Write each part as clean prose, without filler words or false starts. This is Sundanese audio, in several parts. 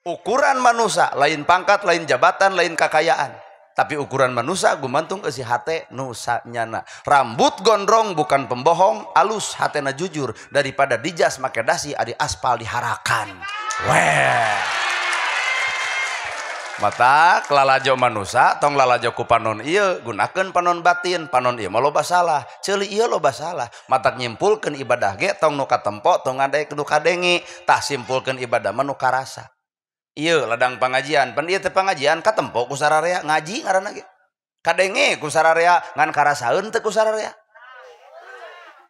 Ukuran manusia lain pangkat, lain jabatan, lain kekayaan. Tapi ukuran manusia gumantung eusi hate nu sanyana. Rambut gondrong bukan pembohong, alus hatena jujur daripada dijas make dasi adi aspal diharakan. Weh. Mata lalajo manusia tong lalajo ku panon ieu, gunakeun panon batin, panon ieu mah loba salah, ceuli ieu loba salah. Matak nyimpulkeun ibadah ge tong nu katempo, tong ngadaek nu kadenge, tah simpulkeun ibadah mah nu karasa. Ieu ladang pangajian, pan ieu teh pangajian katempo ku sararea ngaji ngaranna ge. Kadenge ku sararea ngan karasaeun teu ku sararea.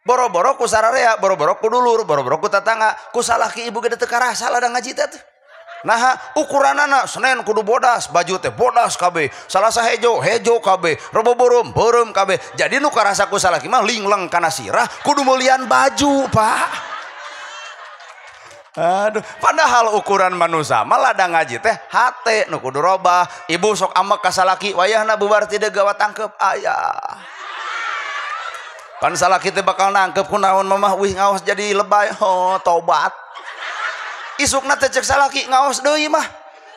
Boro-boro ku sararea, boro-boro ku dulur, boro-boro ku tatangga, ku salaki ibu ge teu karasa ladang ngaji teh. Nah, ukuranana Senin kudu bodas, baju teh bodas kabeh, Salasa hejo, hejo kabeh, Rebo beureum, beureum kabeh. Jadi nu karasa ku salaki mah lingleng kana sirah kudu meulian baju, Pak. Aduh, padahal ukuran manusia mah ladang ngaji teh hate nu kudu robah. Ibu sok amek ka salaki wayahna bubar ti deui tangkep aya. Pan salaki teh bakal nangkep kunaon mamah wih ngaos jadi lebay, oh tobat. Isukna teh cek salaki ngaos deui mah.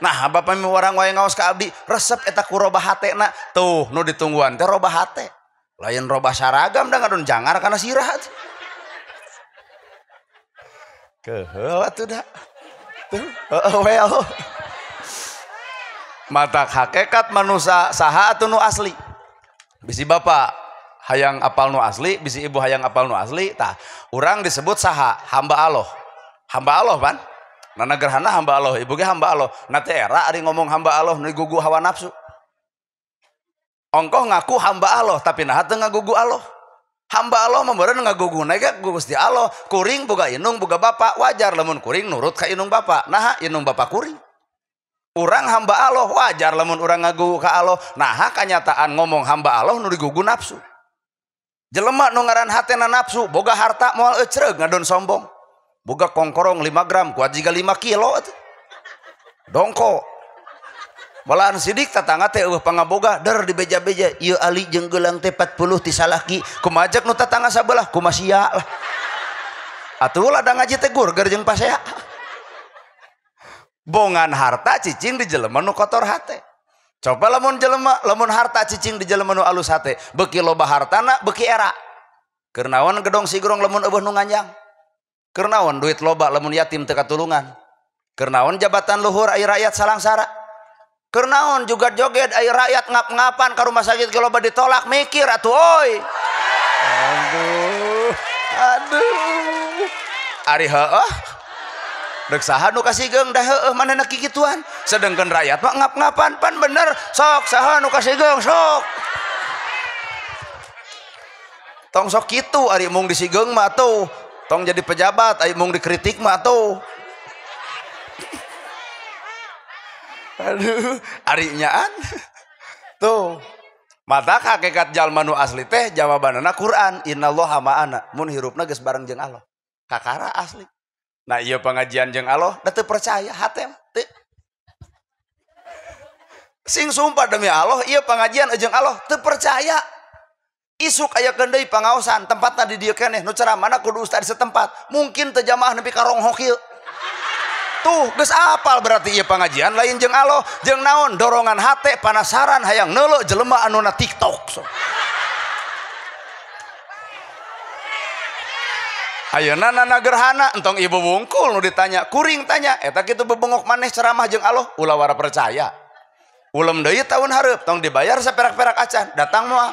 Nah, bapak mi warang wae ngaos ka abdi, resep eta ku robah hatena. Tuh nu ditungguan teh robah hate. Lain robah saragam da ngadon jangar kana sirah. Keheul atuh da. Tuh, well. Matak hakikat manusia saha atuh nu asli. Bisi bapak hayang apal nu asli, bisi ibu hayang apal nu asli, tah urang disebut saha? Hamba Allah. Hamba Allah pan? Nana gerhana hamba Allah, ibu ge hamba Allah. Na teh era ari ngomong hamba Allah nu gugu hawa nafsu. Ongkoh ngaku hamba Allah tapi naha teu ngagugu Allah. Hamba Allah meureun ngaguguna ge Gusti Allah. Kuring boga indung boga bapak, wajar lamun kuring nurut ka indung bapak. Naha indung bapak kuring. Urang hamba Allah wajar lamun urang ngagugu ka Allah. Naha kanyataan ngomong hamba Allah nu digugu nafsu. Jelema nu ngaran hatena nafsu, boga harta moal ecreug ngadon sombong. Boga kongkorong 5 gram kuat jiga 5 kilo atuh. Dongko. Malahan sidik tatangga teh eueuh pangaboga der dibeja-beja ieu ali jeung geulang teh 40 ti salaki kumaha nu tatangga sabelah kumaha sia lah. Atuh ladang ngaji teh gurger jeung pasea. Bongan harta cicing di jelema nu kotor hate. Coba lamun jelema lamun harta cicing di jelema nu alus hate, beuki loba hartana beuki era. Keur naon gedong sigrong lamun eueuh nu nganjang. Keur naon duit loba lamun yatim teu katulungan. Keur naon jabatan luhur ai rakyat salangsara. Keur naon juga joget ai rakyat ngap-ngapan ka rumah sakit ge loba ditolak mikir atuh oi. Aduh, aduh. Ari heueuh. Deuk saha nu kasigeung da heueuh manehna kikituan. Sedengkeun rakyat mah ngap-ngapan pan bener sok saha nu kasigeung sok. Tong sok kitu ari mung disigeung mah atuh. Tong jadi pejabat ari mung dikritik mah atuh. Aduh, ari nyaan. Tuh. Mata hakikat jalma nu asli teh jawabanana Quran, innallaha ma'ana. Mun hirupna geus bareng jeung Allah. Kakara asli. Nah, ieu pengajian jeung Allah da teu percaya hate teu. Sing sumpah demi Allah ieu pengajian jeung Allah teu percaya. Isuk aya deui pangaosan tempatna di dieu keneh nu ceramahna kudu ustad setempat. Mungkin teu jamaah nepi ka ronghok ieu. Tuh geus apal berarti ieu pengajian lain jeung Allah, jeung naon dorongan hate panasaran hayang neuleuh jelema anu na TikTok. So. Ayeuna nana gerhana entong ibu wungkul nu ditanya, kuring tanya, eta kitu bebengok maneh ceramah jeung Allah, ulah wara percaya. Ulem deui tahun hareup tong dibayar saperak-perak acan, datang moal.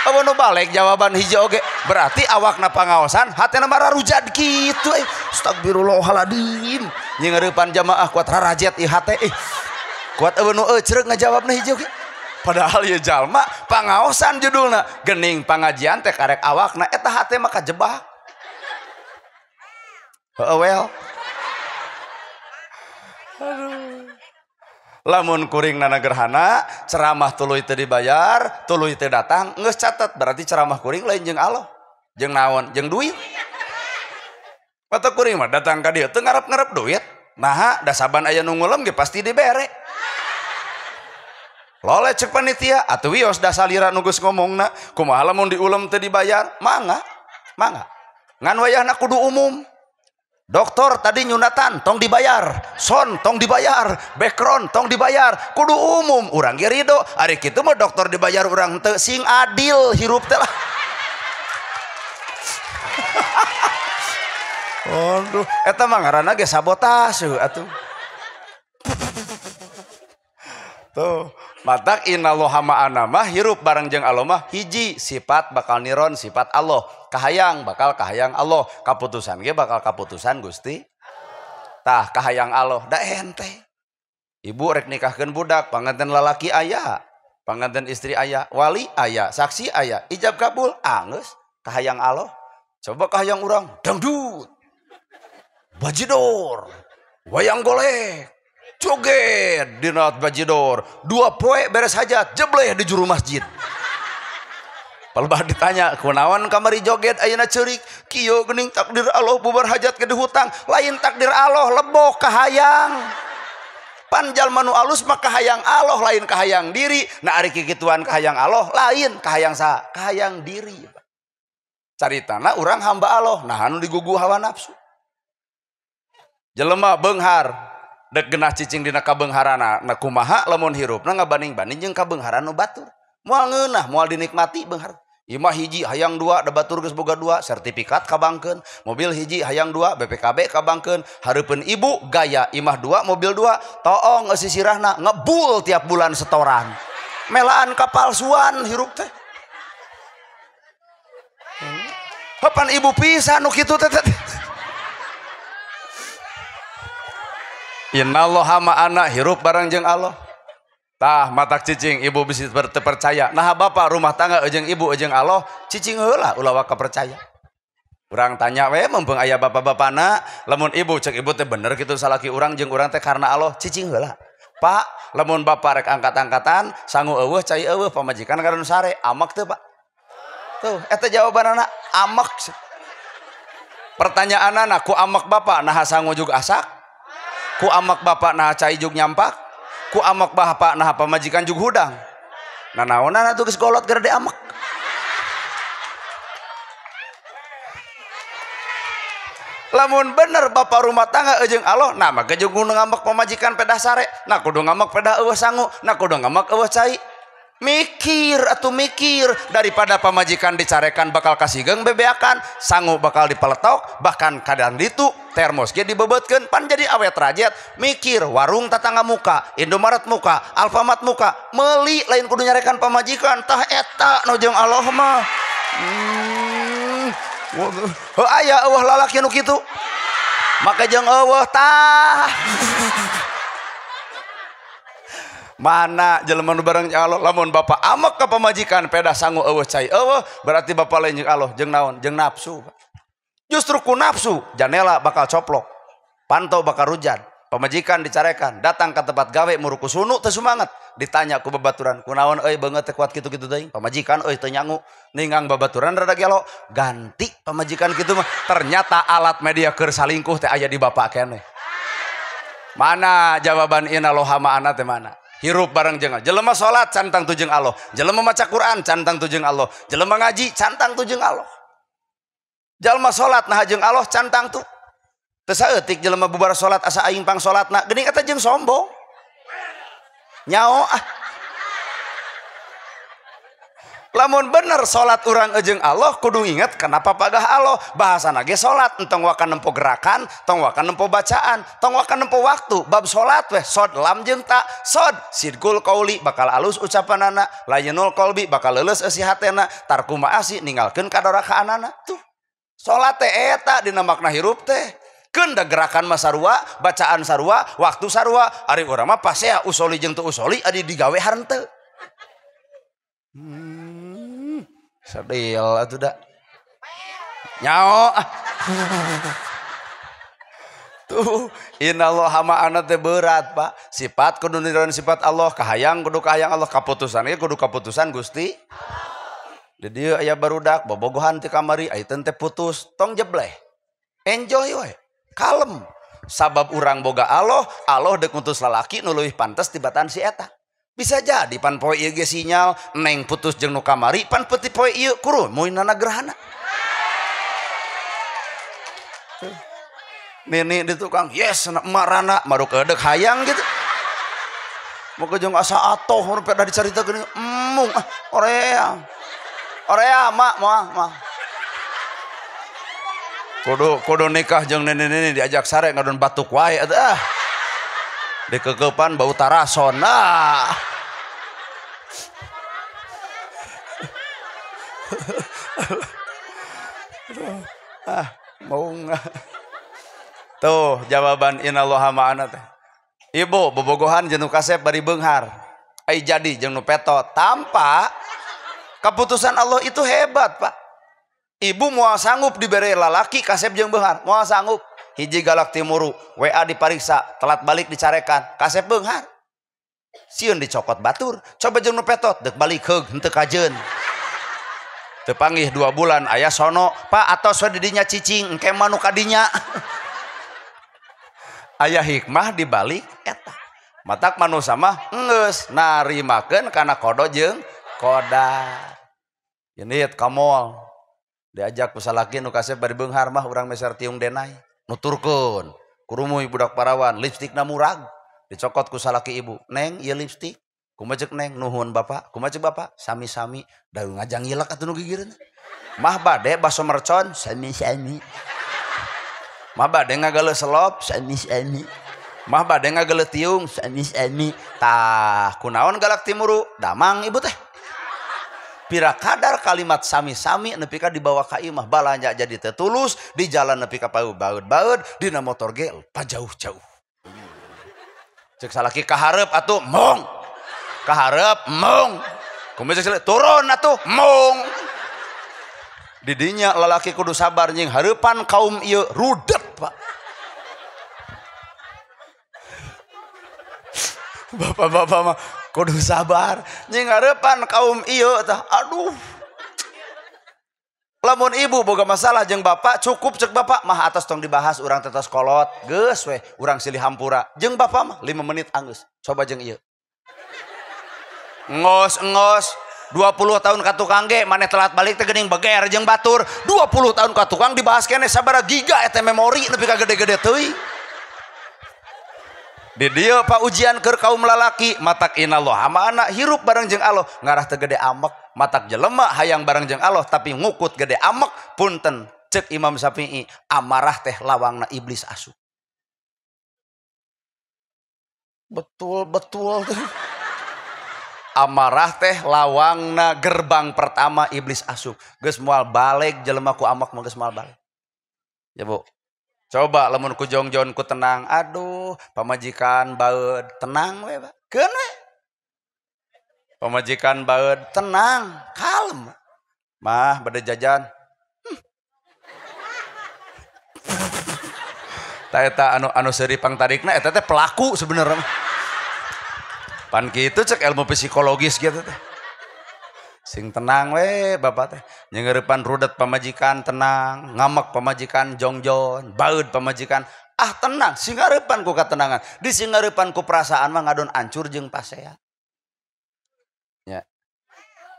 Eueuh nu balik jawaban hiji oge, berarti awakna pangaosan hatena mah rarujad kitu euy. Astagfirullahaladzim. Nyingareupan jamaah kuat rarajet ieu hate eh. Kuat eueuh nu ecreug ngajawabna hiji oge. Padahal ieu jalma pangaosan judulna, geuning pangajian teh karek awakna eta hate mah kajebak. Heueuh well. Aduh. Lamun kuring nana gerhana ceramah tuluy teu dibayar tuluy teu datang geus catet berarti ceramah kuring lain jeung Allah jeung naon jeung duit. Mata kuring mah datang ka dieu teu ngarep-ngarep duit naha da saban aya nu ngulem ge pasti dibere. Lole cek panitia atuh wios da salira nu geus ngomongna kumaha lamun diulem teu dibayar mangga mangga ngan wayahna kudu umum. Dokter tadi nyunatan tong dibayar, son tong dibayar, background tong dibayar, kudu umum urang ge rido. Ari kitu mah dokter dibayar urang teu sing adil hirup teh lah. Aduh, eta mah ngaranna ge sabotase atuh. Tuh, matak innallaha ma'ana mah hirup bareng jeung Allah mah hiji sifat bakal niron sifat Allah, kahayang bakal kahayang Allah, kaputusan ge bakal kaputusan Gusti. Tah kahayang Allah da ente. Ibu rek nikahkeun budak, panganten lalaki aya, panganten istri aya, wali aya, saksi aya, ijab kabul anggeus kahayang Allah. Coba kahayang urang dangdut, bajidor, wayang golek, joget dina bajidor, 2 poe beres hajat, jebleh di juru masjid. Palebah ditanya, kunaon kamari joget ayeuna ceurik, kieu geuning takdir Allah bubar hajat ke hutang, lain takdir Allah leboh kahayang. Pan jalma nu alus mah kahayang Allah lain kahayang diri. Nah ari kikituan kahayang Allah lain kahayang saha? Kahayang diri. Caritana urang hamba Allah, nah anu digugu hawa nafsu. Jelema beunghar dek genah cicing dina kabeungharana, na kumaha lamun hirupna ngabanding-banding jeung kabeungharan nu batur. Moal ngeunah, moal dinikmati beunghar. Imah hiji hayang 2, da batur geus boga 2, sertifikat kabangkeun, mobil hiji hayang 2, BPKB kabangkeun, hareupeun ibu gaya imah 2, mobil 2, toong eusi sirahna ngebul tiap bulan setoran. Melaan kapalsuan hirup teh. Kapan ibu pisan nu kitu teh. Innallaha ma'ana hirup bareng jeung Allah. Tah matak cicing ibu bisa terpercaya. Nah bapak rumah tangga jeung ibu jeung Allah cicing heula ulah waka percaya. Urang tanya we mumpung aya bapak-bapana, lamun ibu cek ibu teh bener kitu salaki urang jeung urang teh karena Allah cicing heula. Pak, lamun bapak rek angkat-angkatan sangu eueuh cai eueuh pamajikan karena sare amak teu Pak. Tuh eta jawabanana amak. Pertanyaanana ku amak bapak naha sangu juga asak? Ku amak bapak naha cai jug nyampak? Ku amak bapak naha pamajikan jug hudang? Nah naonana tuh geus golot gara amak. Lamun bener bapak rumah tangga jeung Allah, nah maka jeung kudu ngamak pamajikan pedah sare, nah kudu ngamak pedah eueuh sangu, nah kudu ngamak eueuh cai. Mikir atau mikir daripada pamajikan dicarekan bakal kasigeung bebeakan, sangu bakal dipeletok, bahkan kadang ditu termos ge dibebetkeun pan jadi awet rajet. Mikir warung tatangga muka, Indomaret muka, Alfamart muka, meuli lain kudu nyarekan pamajikan tah eta nu jeung Allah mah. Heuh aya eueuh lalaki nu kitu. Maka jeung eueuh tah. Mana jelema nu bareng jeung Allah lamun bapak amek ka pamajikan pedah sangu eueuh cai eueuh berarti bapak lain jeung Allah jeung naon jeung nafsu. Justru ku nafsu janela bakal coplok, pantau bakal rujan, pamajikan dicarekan, datang ke tempat gawe muruku sunu teu sumanget, ditanya ku babaturan kunaon euy beungeut teh kuat kitu-kitu teuing, pamajikan euy teu nyangu, ningang babaturan rada gelo, ganti pamajikan kitu mah ternyata alat media keur salingkuh teh aya di bapak keneh. Mana jawaban innallaha ma'ana teh mana? Hirup bareng jeung Allah. Jelema salat cantang tu jeung Allah, jelema maca Quran cantang tu jeung Allah, jelema ngaji cantang tu jeung Allah. Jelema salat nah jeung Allah cantang tu. Teu saeutik jelema bubar salat asa aing pang salatna, geuning eta jeung sombong. Nyao ah. Lamun bener salat urang jeung Allah kudu inget kenapa pagah Allah. Bahasana ge salat entong waka nempo gerakan, tong waka nempo bacaan, tong waka nempo waktu. Bab salat weh sod lam jeung ta, sod sidqul qauli bakal alus ucapanana, layinul qalbi bakal leuleus eusi hatena, tarku maasi ninggalkeun kadorakaanana. Tuh. Salat teh eta dina makna hirup teh. Keun da gerakan mah sarua, bacaan sarua, waktu sarua, ari urang mah pasea usoli jeung teu usoli adi digawe harenteu. Sedil atuh da. Nyao. Tuh, innallaha ma'ana teh berat, Pak. Sifat kudu niron sifat Allah, kahayang kudu kahayang Allah, kaputusan ge kudu kaputusan Gusti. Di dieu aya barudak bobogohan ti kamari, ayeuna teh putus, tong jebleh. Enjoy we, kalem. Sabab urang boga Allah, Allah deuk ngutus lalaki nu leuwih pantes tibatan si eta. Bisa jadi pan poe ieu ge sinyal neng putus jeung nu kamari pan peuti poe ieu kuruh moinana gerhana. Nini di tukang, yes, emak rana, maruk edek hayang gitu. Mau ke jeung asa atoh, urang peda dicaritakeun emung, ah, orea. Orea mak, moal, mah. Kudu nikah jeung nini-nini diajak sare ngadon batuk wae atuh ah. Dikekepan bau tarason ah. Ah, mau nggak? Tuh jawaban innallaha ma'ana teh. Ibu bobogohan jeung nu kasep bari beunghar. Ai jadi jeung nu petot tanpa keputusan Allah itu hebat, Pak. Ibu moal sanggup dibere lalaki kasep jeung beunghar, moal sanggup. Hiji galak timuru, WA dipariksa, telat balik dicarekan, kasep beunghar. Sieun dicokot batur, coba jeung nu petot deuk balik heug henteu kajeun. Teu panggih 2 bulan aya sono, Pak atos we di dinya cicing, engke mah nu kadinya. Aya hikmah dibalik eta. Matak manusa mah enggeus narimakeun kana kodo jeung kodar. Ini kamol diajak ku salaki nu kasep bari beunghar mah urang meser tiung denai nuturkeun kurumuy budak parawan lipstikna murag dicokot ku salaki ibu, neng ieu lipstik kumaha ceuk neng nuhun bapak kumaha ceuk bapak sami-sami da ngajang ngilek atuh nu gigireun mah bade baso mercon sami-sami mah bade ngagaleuh selop sami-sami mah bade ngagaleuh tiung sami-sami tah kunaon galak timuru damang ibu teh pira kadar kalimat sami-sami nepi ka dibawa ka imah balanja jadi teu tulus di jalan nepi ka baeud-baeud dina motor ge pajauh-jauh cek salaki kahareup atuh mong kahareup mong kumaha cek salaki turun atuh mong didinya lalaki kudu sabar nying hareupan kaum ieu rudet Pak. Bapak-bapak mah kudu sabar nying hareupan kaum ieu tah aduh. Lamun ibu boga masalah jeung bapak cukup cek bapak mah atas tong dibahas urang teh tos kolot geus weh urang silih hampura jeung bapak mah 5 menit anggeus coba jeung ieu. Ngos-ngos 20 tahun ka tukang ge maneh telat balik teh geuning beger jeung batur 20 tahun ka tukang dibahas keneh sabaraha giga eta memori nepi ka gede-gede teuing. Di dieu Pak ujian keur kaum lalaki matak inallah ma'ana hirup bareng jeung Allah ngarah teu gede amek matak jelema hayang bareng jeung Allah tapi ngukut gede amek punten cek Imam Syafi'i amarah teh lawangna iblis asup. Betul betul teh. Amarah teh lawangna gerbang pertama iblis asup. Geus moal balik jelema ku amek mah geus moal balik. Ya Bu. Coba lamun ku jongjon ku tenang, aduh pamajikan baeud tenang we Pak. Keun we. Pamajikan baeud tenang, kalem. Mah bade jajan. Ta eta anu seuri pangtarikna eta teh pelaku sebenarnya. Pan kitu cek ilmu psikologis gitu teh. Sing tenang we bapak teh nyengeurepan rudet pamajikan tenang, ngamek pamajikan jongjon, baeud pamajikan ah tenang, sing ngarepan ku katenangan, di sing ngarepan ku perasaan mah ngadon ancur jeung pasea. Nya.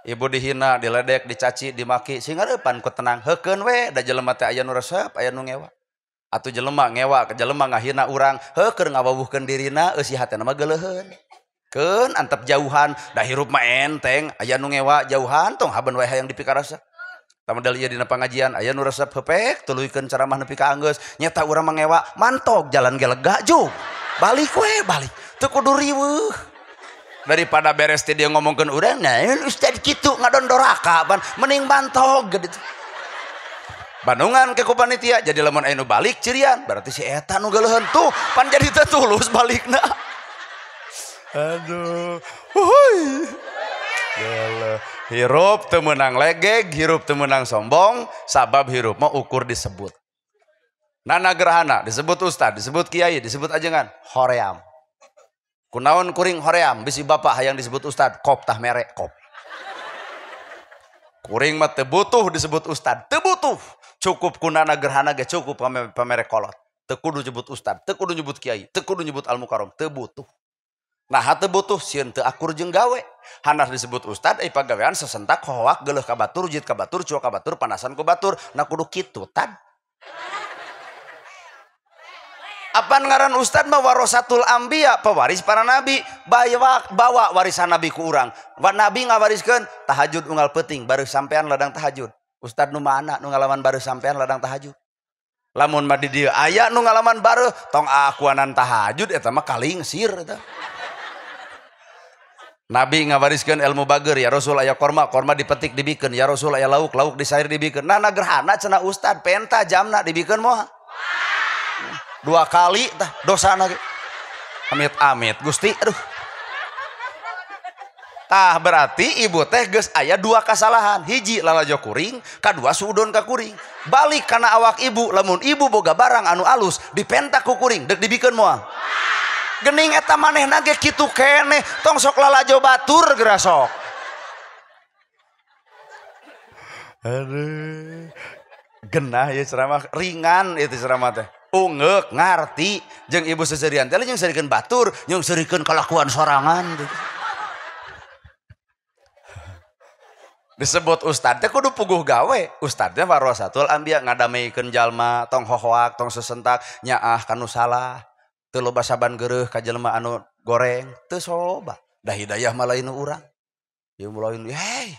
Ibu dihina, diledek, dicaci, dimaki, sing ngarepan ku tenang, heukeun we da jelema teh aya nu resep, aya nu ngewa. Atuh jelema ngewa, jelema ngahina urang, heuh keur ngawawuhkeun dirina eusi hatena mah geuleuheun. Keun antep jauhan da hirup mah enteng aya nu ngewa jauhan tong haben wae hayang dipikarasa tamedal ieu dina pangajian aya nu resep hepek tuluykeun ceramah nepi ka anggeus nyeta urang mah ngewa mantog jalan ge lega jug balik we balik teu kudu riweuh daripada beres teh dia ngomongkeun urang nah ustad kitu ngadon doraka ban mending mantog gitu Bandungan ke ku panitia jadi lamun aya nu balik cirian berarti si eta nu geuleuheun tuh pan jadi teu tulus balikna. Aduh, huhuy. Yalah. Hirup teu meunang legeg, hirup teu meunang sombong, sabab hirup mah ukur disebut. Nana gerhana disebut ustad, disebut kiai, disebut ajengan, hoream. Kunaon kuring hoream, bisi bapak hayang disebut ustad, kop tah mere kop. Kuring mah teu butuh disebut ustad, teu butuh. Cukup ku nana gerhana ge cukup pamere kolot. Teu kudu nyebut ustad, teu kudu nyebut kiai, teu kudu nyebut al-mukarram, teu butuh. Nah hate butuh sieun teu akur jeung gawe. Hanas disebut ustad ai pagawean sesentak hoak geuleuh ka batur, jit ka batur, cuak ka batur, panasan ku batur. Nah kudu kitu tad. Apan ngaran ustad mah warasatul anbiya, pewaris para nabi, bawa warisan nabi ku urang. Wa nabi ngawariskeun tahajud unggal peuting baru sampean ladang tahajud. Ustad nu mana nu ngalaman baru sampean ladang tahajud. Lamun mah di dieu aya nu ngalaman baru tong akuanan tahajud eta mah kalingsir eta. Nabi ngawariskeun ilmu bager, ya Rasul aya korma, korma dipetik dibikeun, ya Rasul aya lauk, lauk disair dibikeun. Nah, nah gerhana cenah ustad penta jamna dibikeun moal. 2 kali tah dosana ge. Amit-amit Gusti, aduh. Tah berarti ibu teh geus aya 2 kasalahan. Hiji lalajo kuring, kadua suudon ka kuring. Balik kana awak ibu, lamun ibu boga barang anu alus dipenta ku kuring, deuk dibikeun moal. Gening eta manehna ge kitu keneh, tong sok lalajo batur geura sok. Aduh. Genah ya ceramah ringan itu ceramah teh. Ungeuk ngarti jeung ibu seserian teh jeung seurikeun batur, jeung seurikeun kalakuan sorangan. Disebut ustad teh kudu puguh gawe. Ustad teh warasatul anbiya ngadameikeun jalma, tong hohoak, tong sesentak, nyaah kanu salah. Teu loba saban geureuh ka jelema anu goreng, teu soba. Da hidayah mah lain urang. Ieu lain, hey,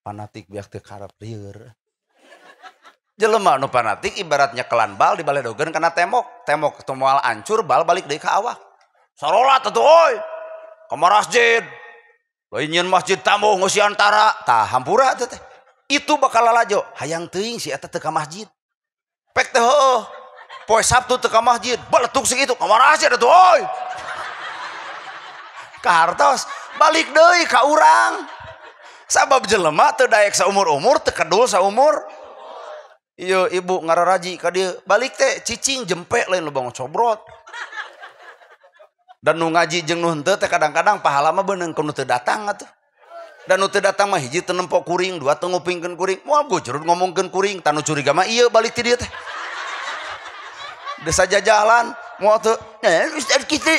fanatik biak teu karep lieur. Jelema nu fanatik ibaratnya kelan bal dibaledogeun kana tembok, tembok teu moal hancur, bal balik deui ka awak. Sarolat atuh euy. Ka masjid. Lain nyeun masjid tamu ngeusiantara, tah hampura teh. Itu bakal lalajo, hayang teuing si eta teu ka masjid. Pek teh heueuh. Poe Sabtu teu ka masjid, baletuk segitu, ka masjid atuh euy. Kahartos balik deui ka urang. Sabab jelema teu daek saumur-umur, teu kedul saumur. Ieu ibu ngararaji ka dieu, balik teh cicing jempe lain lubang cobrot. Dan nu ngaji jeung nu henteu teh kadang-kadang pahala mah beuneng ku nu teu datang atuh. Dan nu teu datang mah hiji teu nempo kuring, dua teu ngupingkeun kuring, moal gujurut ngomongkeun kuring, tanu curiga mah ieu balik ti dieu teh. Desa jajalan moal teu ustaz kitu.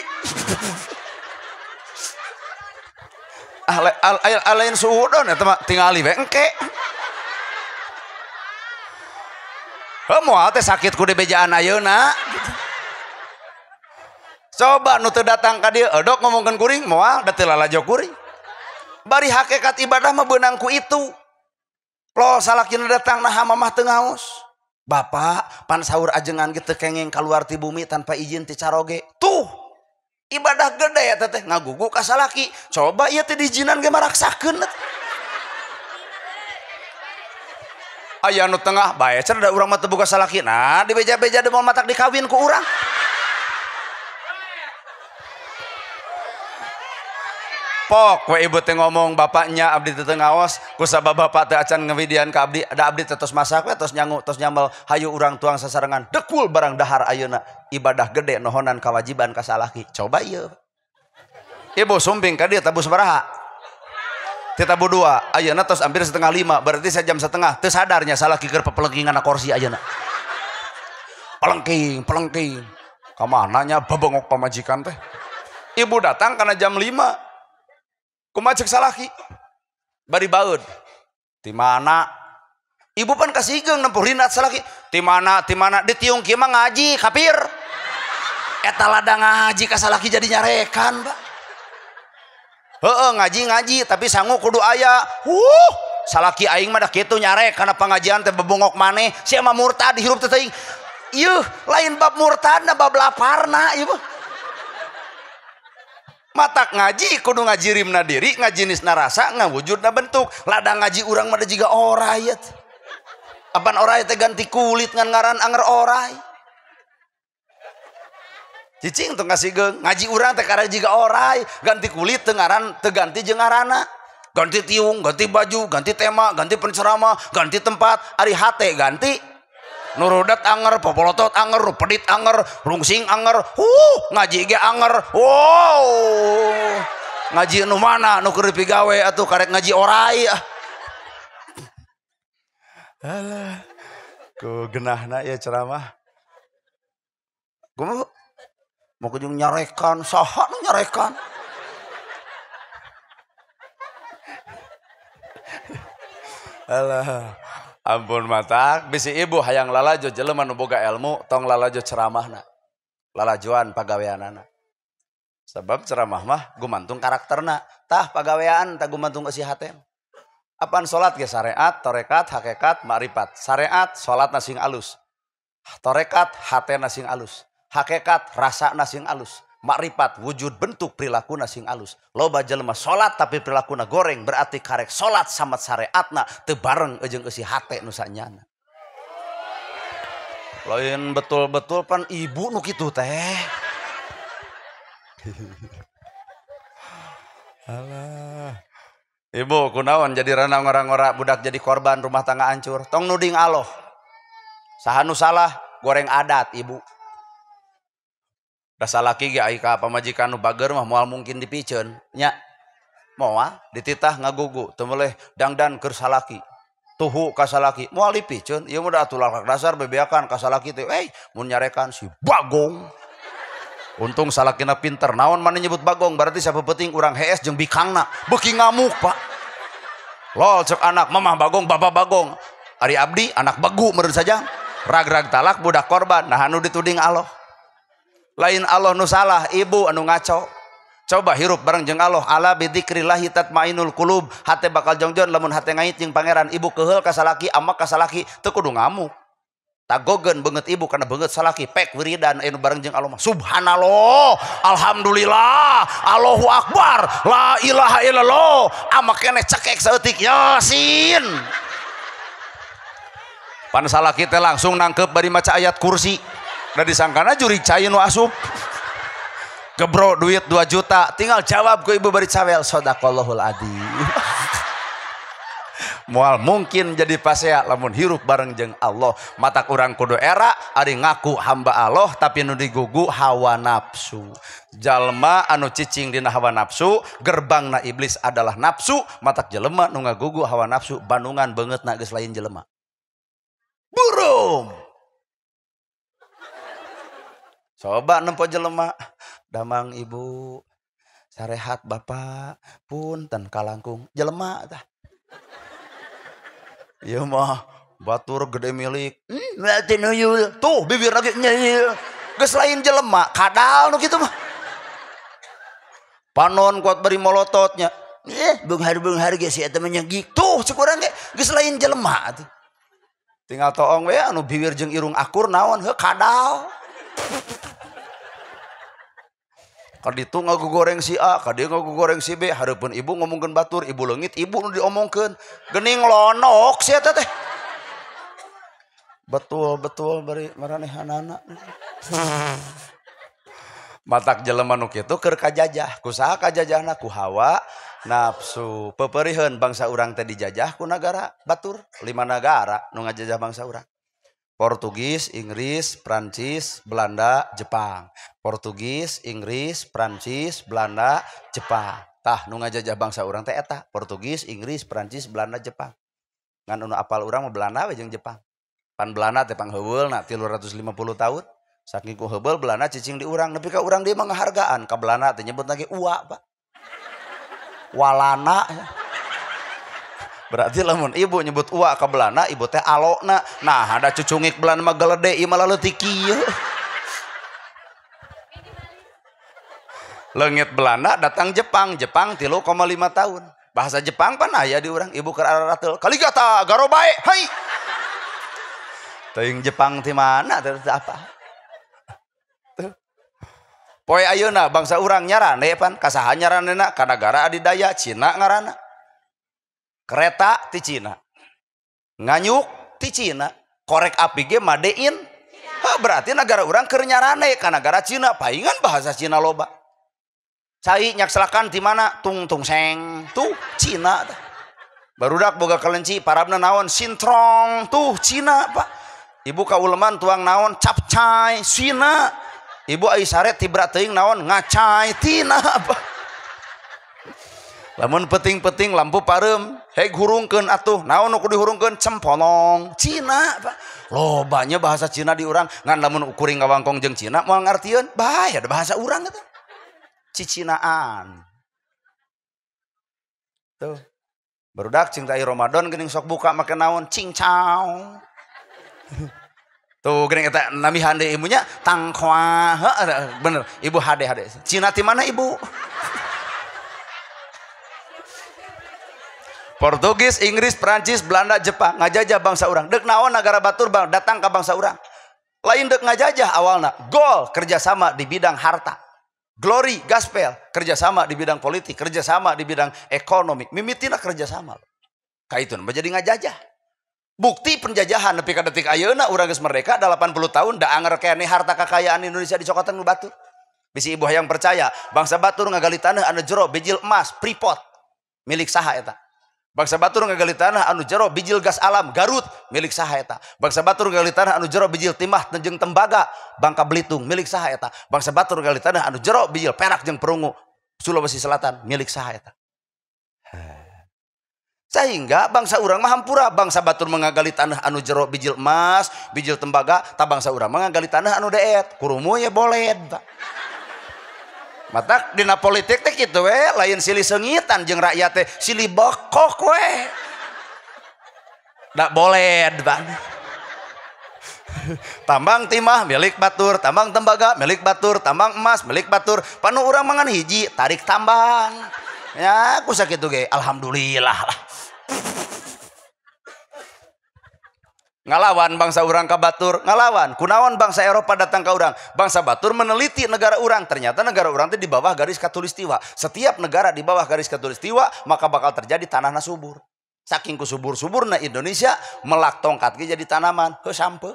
Ah lain suudon eta mah tingali we engke. Heuh moal teh sakit ku dibejaan ayeuna. Coba nu teu datang ka dieu edok ngomongkeun kuring moal da teu lalajo kuring. Bari hakikat ibadah mah beunang ku itu. Lo salakina datang naha mamah teu ngaos. Bapak pan sahur ajengan ge teu kengeng kaluar ti bumi tanpa izin ti caroge. Tuh ibadah gede eta teh ngagugu ka salaki. Coba ieu teh diizinan ge maraksakeun. Aya nu tengah bae cenah da urang mah teu boga salaki. Nah dibeja-beja deui moal matak dikawin ku urang. Pok we ibu teh ngomong bapaknya abdi teu ngaos kusabab bapak teh acan ngewidian ka abdi da abdi teh tos masak we tos nyangu tos nyambel hayu urang tuang sasarengan dekul barang dahar ayeuna ibadah gede nohonan kewajiban ka salaki. Coba ieu ibu sumping ka dieu tabu sabaraha teh tabu 2 ayeuna tos hampir 4:30 berarti sajam setengah teu sadarnya salaki keur pepelengkingan na kursi ayeuna pelengking pelengking ka mana nya babengok pamajikan teh. Ibu datang karena jam 5 kumaha cek salaki bari baeud ti mana ibu pan kasigeung nempuh rinat salaki ti mana ditiung kieu mah ngaji kafir eta ladang ngaji ka salaki jadi nyarekan Pak. Heeh ngaji tapi sangu kudu aya. Salaki aing mah da kitu nyarek kana pangajian teh bebongok maneh sia mah murtad hirup teh teuing. Ieu lain bab murtadna bab laparna ieu mah. Matak ngaji kudu ngajirimna diri, ngajinisna rasa, ngawujudna bentuk. Ladang ngaji urang mah jiga oray. Apan oray teh ganti kulit ngan ngaran anger oray. Cicing tong kasigeung, ngaji urang teh karena jiga oray, ganti kulit teu ngaran teu ganti jeung ngaranna. Ganti tiung, ganti baju, ganti tema, ganti penceramah, ganti tempat, ari hate ganti. Nurudat anger, popolotot anger, pedit anger, rungsing anger, ngaji ge anger. Wow. Ngaji nu mana nu keur dipigawe atuh karek ngaji orai ah. Alah. Ku genahna ieu ceramah. Kumaha? Mau kujung nyarekan, saha nu nyarekan? Alah. Ampun matak bisi ibu hayang lalajo jelema nu boga ilmu tong lalajo ceramahna. Lalajuan pagaweanana. Sebab ceramah mah gumantung karakterna. Tah pagawean tah gumantung eusi hate. Apaan salat ge syariat, tarekat, hakikat, makrifat. Syariat salatna sing alus. Tarekat hatena sing alus. Hakikat rasana sing alus. Makrifat wujud bentuk perilakuna sing alus. Loba jelema salat tapi perilakuna goreng berarti karek salat sama syariatna teu bareng jeung eusi hate nu sanyana. Lain betul-betul pan ibu nu kitu teh. Alah. Ibu kunaon jadi rana ngora-ngora budak jadi korban rumah tangga hancur. Tong nuding Allah. Saha nu salah goreng adat ibu. Da salaki ge ai ka pamajikan nu bager mah moal mungkin dipiceun nya. Moal dititah ngagugu teu meuleh dangdan keur salaki. Tuhu ka salaki moal dipiceun ieu mah da atuh lalak dasar bebeakan ka salaki teh mun nyarekan si bagong. Untung salakina pinter naon mana nyebut bagong berarti siapa penting urang hees jeung bikangna beuki ngamuk pak. Lol cek anak mamah bagong bapak bagong. Ari abdi anak begu meureun saja. Rag-rag talak budak korban nah anu dituding Allah. Lain Allah nu salah ibu anu ngaco. Coba hirup bareng jeung Allah ala bidzikrillahi tatmainul qulub. Hate bakal jongjon lamun hate ngait jeung pangeran. Ibu keheul ka salaki amak ka salaki teu kudu ngamuk. Tagogeun beungeut ibu kana beungeut salaki pek wiridan anu bareng jeung Allah mah subhanallah alhamdulillah Allahu akbar la ilaha illallah amak keneh cekek saeutik yasin. Pan salaki teh langsung nangkep bari maca ayat kursi. Da disangkana jurig cai nu asup. Gebro duit 2 juta tinggal jawab ke ibu bari cawel sadaqallahul adzim. Moal mungkin jadi pasea lamun hirup bareng jeung Allah. Matak urang kudu era ari ngaku hamba Allah tapi nu digugu hawa nafsu. Jalma anu cicing dina hawa nafsu, gerbangna iblis adalah nafsu. Matak jelema nu ngagugu hawa nafsu bandungan beungeutna geus lain jelema. Burum. Coba nempo jelema damang ibu sarehat bapak punten kalangkung jelema tah. Ieu mah batur gede milik. Berarti nuyul. Tuh bibir lagi nyil. Geus lain jelema, kadal nu kitu mah. Panon kuat bari molototnya. Beunghar-beunghar ge si eta mah nyegik. Tuh cek urang ge geus lain jelema atuh. Tinggal toong we anu bibir jeung irung akur naon heuh kadal. Kaditu ngagogoreng si A, kadieu ngagogoreng si B, hareupeun ibu ngomongkeun batur, ibu leungit, ibu nu diomongkeun. Geuning lonok si eta teh. Betul betul bari maranehanana. Matak jelema nu kitu keur kajajah, ku saha kajajahna ku hawa nafsu. Peperiheun bangsa urang teh dijajah ku nagara batur, 5 nagara nu ngajajah bangsa urang. Portugis, Inggris, Prancis, Belanda, Jepang. Portugis, Inggris, Prancis, Belanda, Jepang. Tah nu ngajajah bangsa urang teh eta, Portugis, Inggris, Prancis, Belanda, Jepang. Ngan nu apal urang mah Belanda we jeung Jepang. Pan Belanda teh pangheuweulna 350 tahun. Saking ku heubeul Belanda cicing di urang, nepi ka urang dieu mah ngahargaan ka Belanda teh nyebut lagi ua, Pak. Walana. Berarti lamun ibu nyebut ua ka Belanda, ibu teh alona. Nah, ada cucungik Belanda mah gelede, ieu mah leutik kieu. Leungit Belanda datang Jepang, Jepang 3,5 tahun. Bahasa Jepang pan aya di urang, ibu keur ararateul. Kaligata garobae, hai. Teuing Jepang ti mana teh apa? Tuh. Poe ayeuna bangsa urang nyarane pan, kasaha nyaranena ka nagara adidaya Cina ngaranna. Kereta ti Cina, nganyuk ti Cina, korek api ge made in. Ha, berarti negara urang keur nyarane ka nagara Cina, paingan bahasa Cina loba. Cai nyakselakan ti mana? Tung tung seng, tuh Cina. Barudak boga kelenci, parabna naon? Sintrong, tuh Cina, Pak. Ibu ka uleman tuang naon? Capcay, Cina. Ibu ai sare tibra teuing naon? Ngacai, Tina, Pak. Lamun peting-peting lampu pareum, heg hurungkeun atuh, naon nu kudu dihurungkeun? Cempolong, Cina, Pak. Lobanya bahasa Cina di urang, ngan lamun kuring ngawangkong jeung Cina moal ngartieun, bae ada bahasa urang eta. Cicinaan. Tuh. Barudak cing tai Ramadan geuning sok buka make naon? Cincau. Tuh geuning eta namihan deui ibunya tangkoa bener ibu hade hade. Cina ti mana ibu? Portugis, Inggris, Perancis, Belanda, Jepang ngajajah bangsa urang. Deuk naon nagara batur bang datang ka bangsa urang. Lain deuk ngajajah awalna. Gol kerjasama di bidang harta. Glory, gaspel kerjasama di bidang politik, kerjasama di bidang ekonomi. Mimitina kerjasama. Ka itu menjadi ngajajah. Bukti penjajahan nepi ka detik ayeuna urang geus merdeka 80 tahun da anger keneh harta kekayaan Indonesia dicokotan ku batur. Bisi ibu hayang percaya, bangsa batur ngagali tanah anu jero bijil emas Freeport milik saha eta. Bangsa batur ngagali tanah anu jero bijil gas alam Garut milik saha eta. Bangsa batur ngagali tanah anu jero bijil timah jeung tembaga Bangka Belitung milik saha eta. Bangsa batur ngagali tanah anu jero bijil perak jeung perunggu Sulawesi Selatan milik saha eta. Sehingga bangsa urang mah hampura, bangsa batur mengagali tanah anu jero bijil emas, bijil tembaga, ta bangsa urang mengagali tanah anu deet, kurumu ya boled. Matak dina politik teh kitu we, lain silih seungitan jeung rakyat teh, silih bokok we. Da boled, Bang. Tambang timah milik batur, tambang tembaga milik batur, tambang emas milik batur, panu urang mangan hiji, tarik tambang. Ya, aku sakitu ge, alhamdulillah lah. Ngalawan bangsa urang ka batur, ngalawan. Kunaon bangsa Eropa datang ka urang? Bangsa batur meneliti negara urang. Ternyata negara urang teh di bawah garis khatulistiwa. Setiap negara di bawah garis khatulistiwa, maka bakal terjadi tanahna subur. Saking ku subur-suburna Indonesia melak tongkat ge jadi tanaman, heuh sampe.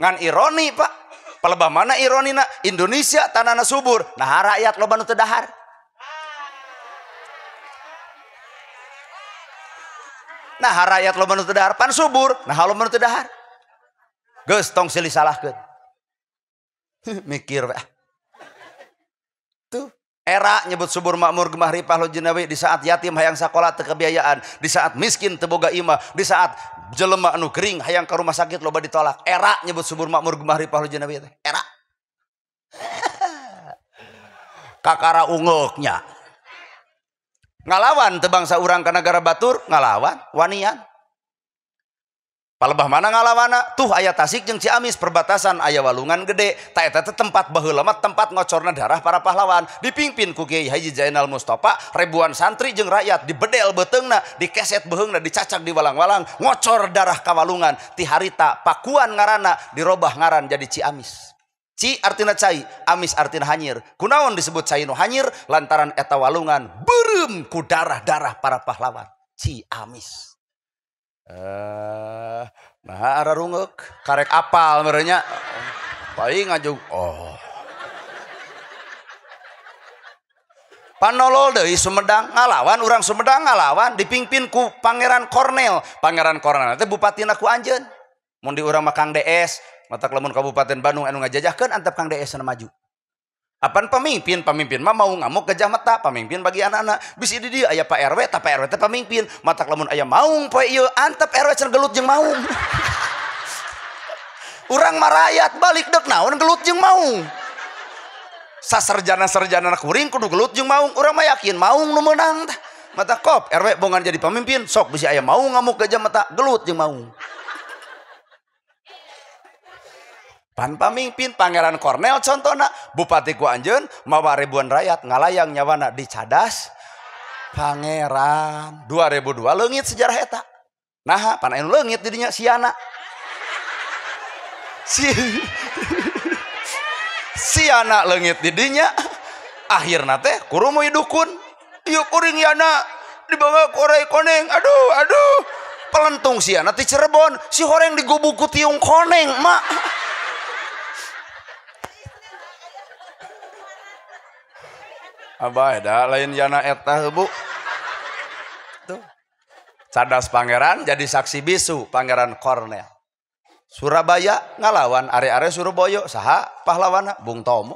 Ngan ironi, Pak. Palebah mana ironina? Indonesia tanahna subur, nah rakyat loba nu teu dahar. Nah rakyat loba nu teu dahar pan subur, nah loba nu teu dahar. Geus tong silih salahkeun. Mikir we. Tuh, era nyebut subur makmur gemah ripah lo jenawi di saat yatim hayang sakola teu kebiayaan, di saat miskin teu boga imah, di saat jelema anu gering hayang ka rumah sakit loba ditolak. Era nyebut subur makmur gemah ripah lo jenawi teh. Era. Kakara ungeuknya. Ngalawan teu bangsa urang ka nagara batur, ngalawan wanian. Palebah mana ngalawana? Tuh aya Tasik jeung Ciamis perbatasan aya walungan gede. Ta eta teh tempat baheula mah tempat ngocorna darah para pahlawan. Dipimpin ku Kiai Haji Zainal Mustafa, ribuan santri jeung rakyat dibedel beuteungna, dikeset beuheungna, dicacak di walang-walang, ngocor darah ka walungan. Ti harita Pakuan ngaranna dirobah ngaran jadi Ciamis. Ci artina cai, amis artina hanyir. Kunaon disebut cai nu hanyir? Lantaran eta walungan beureum ku darah-darah para pahlawan. Ciamis. Nah ararungeuk karek apal merenya. Paling ngajug oh. Panolol deui Sumedang ngalawan urang Sumedang ngalawan dipimpin ku Pangeran Kornel. Pangeran Kornel teh bupatina ku anjeun. Mun di urang mah Kang DS. Matak lamun Kabupaten Bandung anu ngajajahkeun antep Kang DS na maju. Apan pemimpin, pemimpin mah mau ngamuk gajah mata, pemimpin bagi anak-anak. Bisi di dieu aya Pak RW, ta Pak RW teh pemimpin. Matak lamun aya maung poe ieu antep RW cenah gelut jeung maung. Urang mah rakyat balik deuk naon gelut jeung maung. Sasarjana-sarjana kuring kudu gelut jeung maung. Urang mah yakin maung nu meunang tah. Mata kop RW bongan jadi pemimpin, sok bisi aya maung ngamuk gajah mata, gelut jeung maung. Pan pamimpin Pangeran Kornel contohna bupati ku anjeun mawa ribuan rakyat ngalayang nyawana di cadas Pangeran 2002 leungit sejarah eta. Naha pan anu leungit di dinya siana. Si siana leungit di dinya akhirna teh kurumuy dukun. Ieu kuring yana dibawa korai koneng. Aduh aduh pelentung siana ti Cirebon si horeng digubuk ku tiung koneng mak. Abah da lain jana eta bu. Tuh. Cadas Pangeran jadi saksi bisu Pangeran Kornel. Surabaya ngalawan are-are Surabaya saha pahlawana Bung Tomo.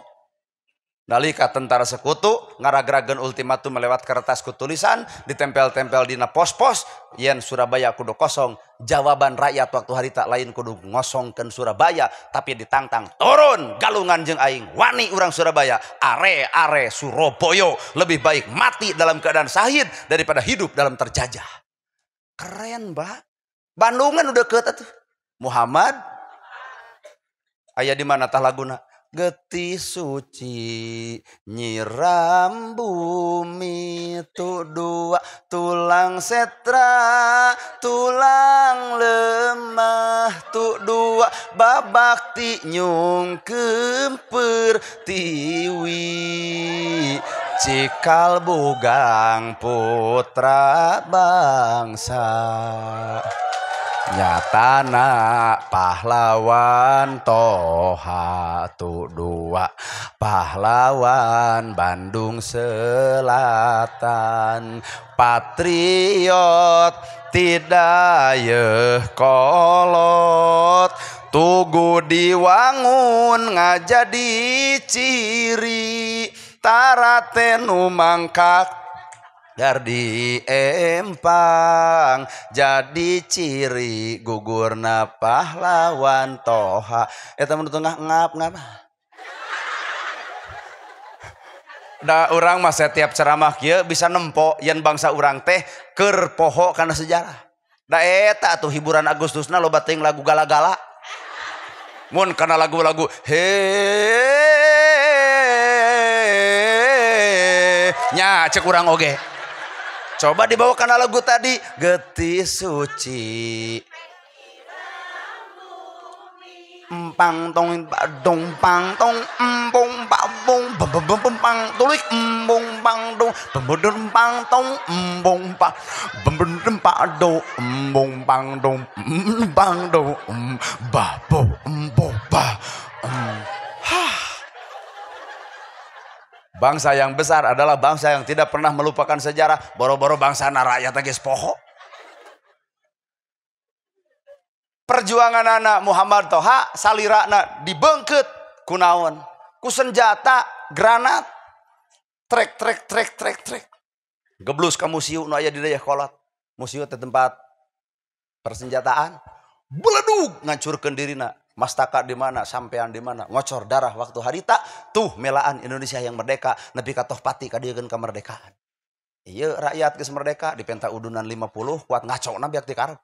Nalika tentara sekutu ngaragrageun ultimatum melewat kertas ku tulisan ditempel-tempel dina pos-pos yen Surabaya kudu kosong. Jawaban rakyat waktu harita lain kudu ngosongkeun Surabaya tapi ditantang turun galungan jeung aing wani urang Surabaya are-are Surabaya lebih baik mati dalam keadaan syahid daripada hidup dalam terjajah. Keren, Pak. Bandungan udah deket atuh. Muhammad Aya di mana tah laguna? Getih suci nyiram bumi tu dua tulang setra tulang lemah tu dua babakti nyungkeun pertiwi cikal bugang putra bangsa nyatana pahlawan Toha tu dua pahlawan Bandung Selatan patriot tidak yeuh kolot tugu diwangun ngajadi ciri tarate nu mangkak Gardi empang jadi ciri gugurna pahlawan Toha. Eta mun tengah ngap-ngap. Da urang mah setiap ceramah kieu bisa nempo yen bangsa urang teh keur poho kana sejarah. Da eta atuh hiburan Agustusna loba teuing lagu gala-gala. Mun kana lagu-lagu he nya cek urang oge. Coba dibawa karena lagu tadi getih suci empang tong dong pang tong empong pak bong bem bem bem pang tulik embong pang dong bem bem pang tong embong pak bem bem pak do embong pang dong pang do ba bo embo ba. Bangsa yang besar adalah bangsa yang tidak pernah melupakan sejarah. Boro-boro bangsa rakyat geus poho. Perjuangan anak Muhammad Toha salirana dibengket ku naon? Ku senjata granat. Trek trek trek trek trek. Geblus ka museum nu aya di Dayakolot. Museum teh tempat persenjataan. Beledug ngancurkeun dirina. Mastaka di mana, sampean di mana, ngocor darah waktu harita, tuh melaan Indonesia yang merdeka, nepi ka toh pati kadiekeun kemerdekaan. Ieu rakyat geus merdeka, dipenta udunan 50, kuat ngacona biak dikarep.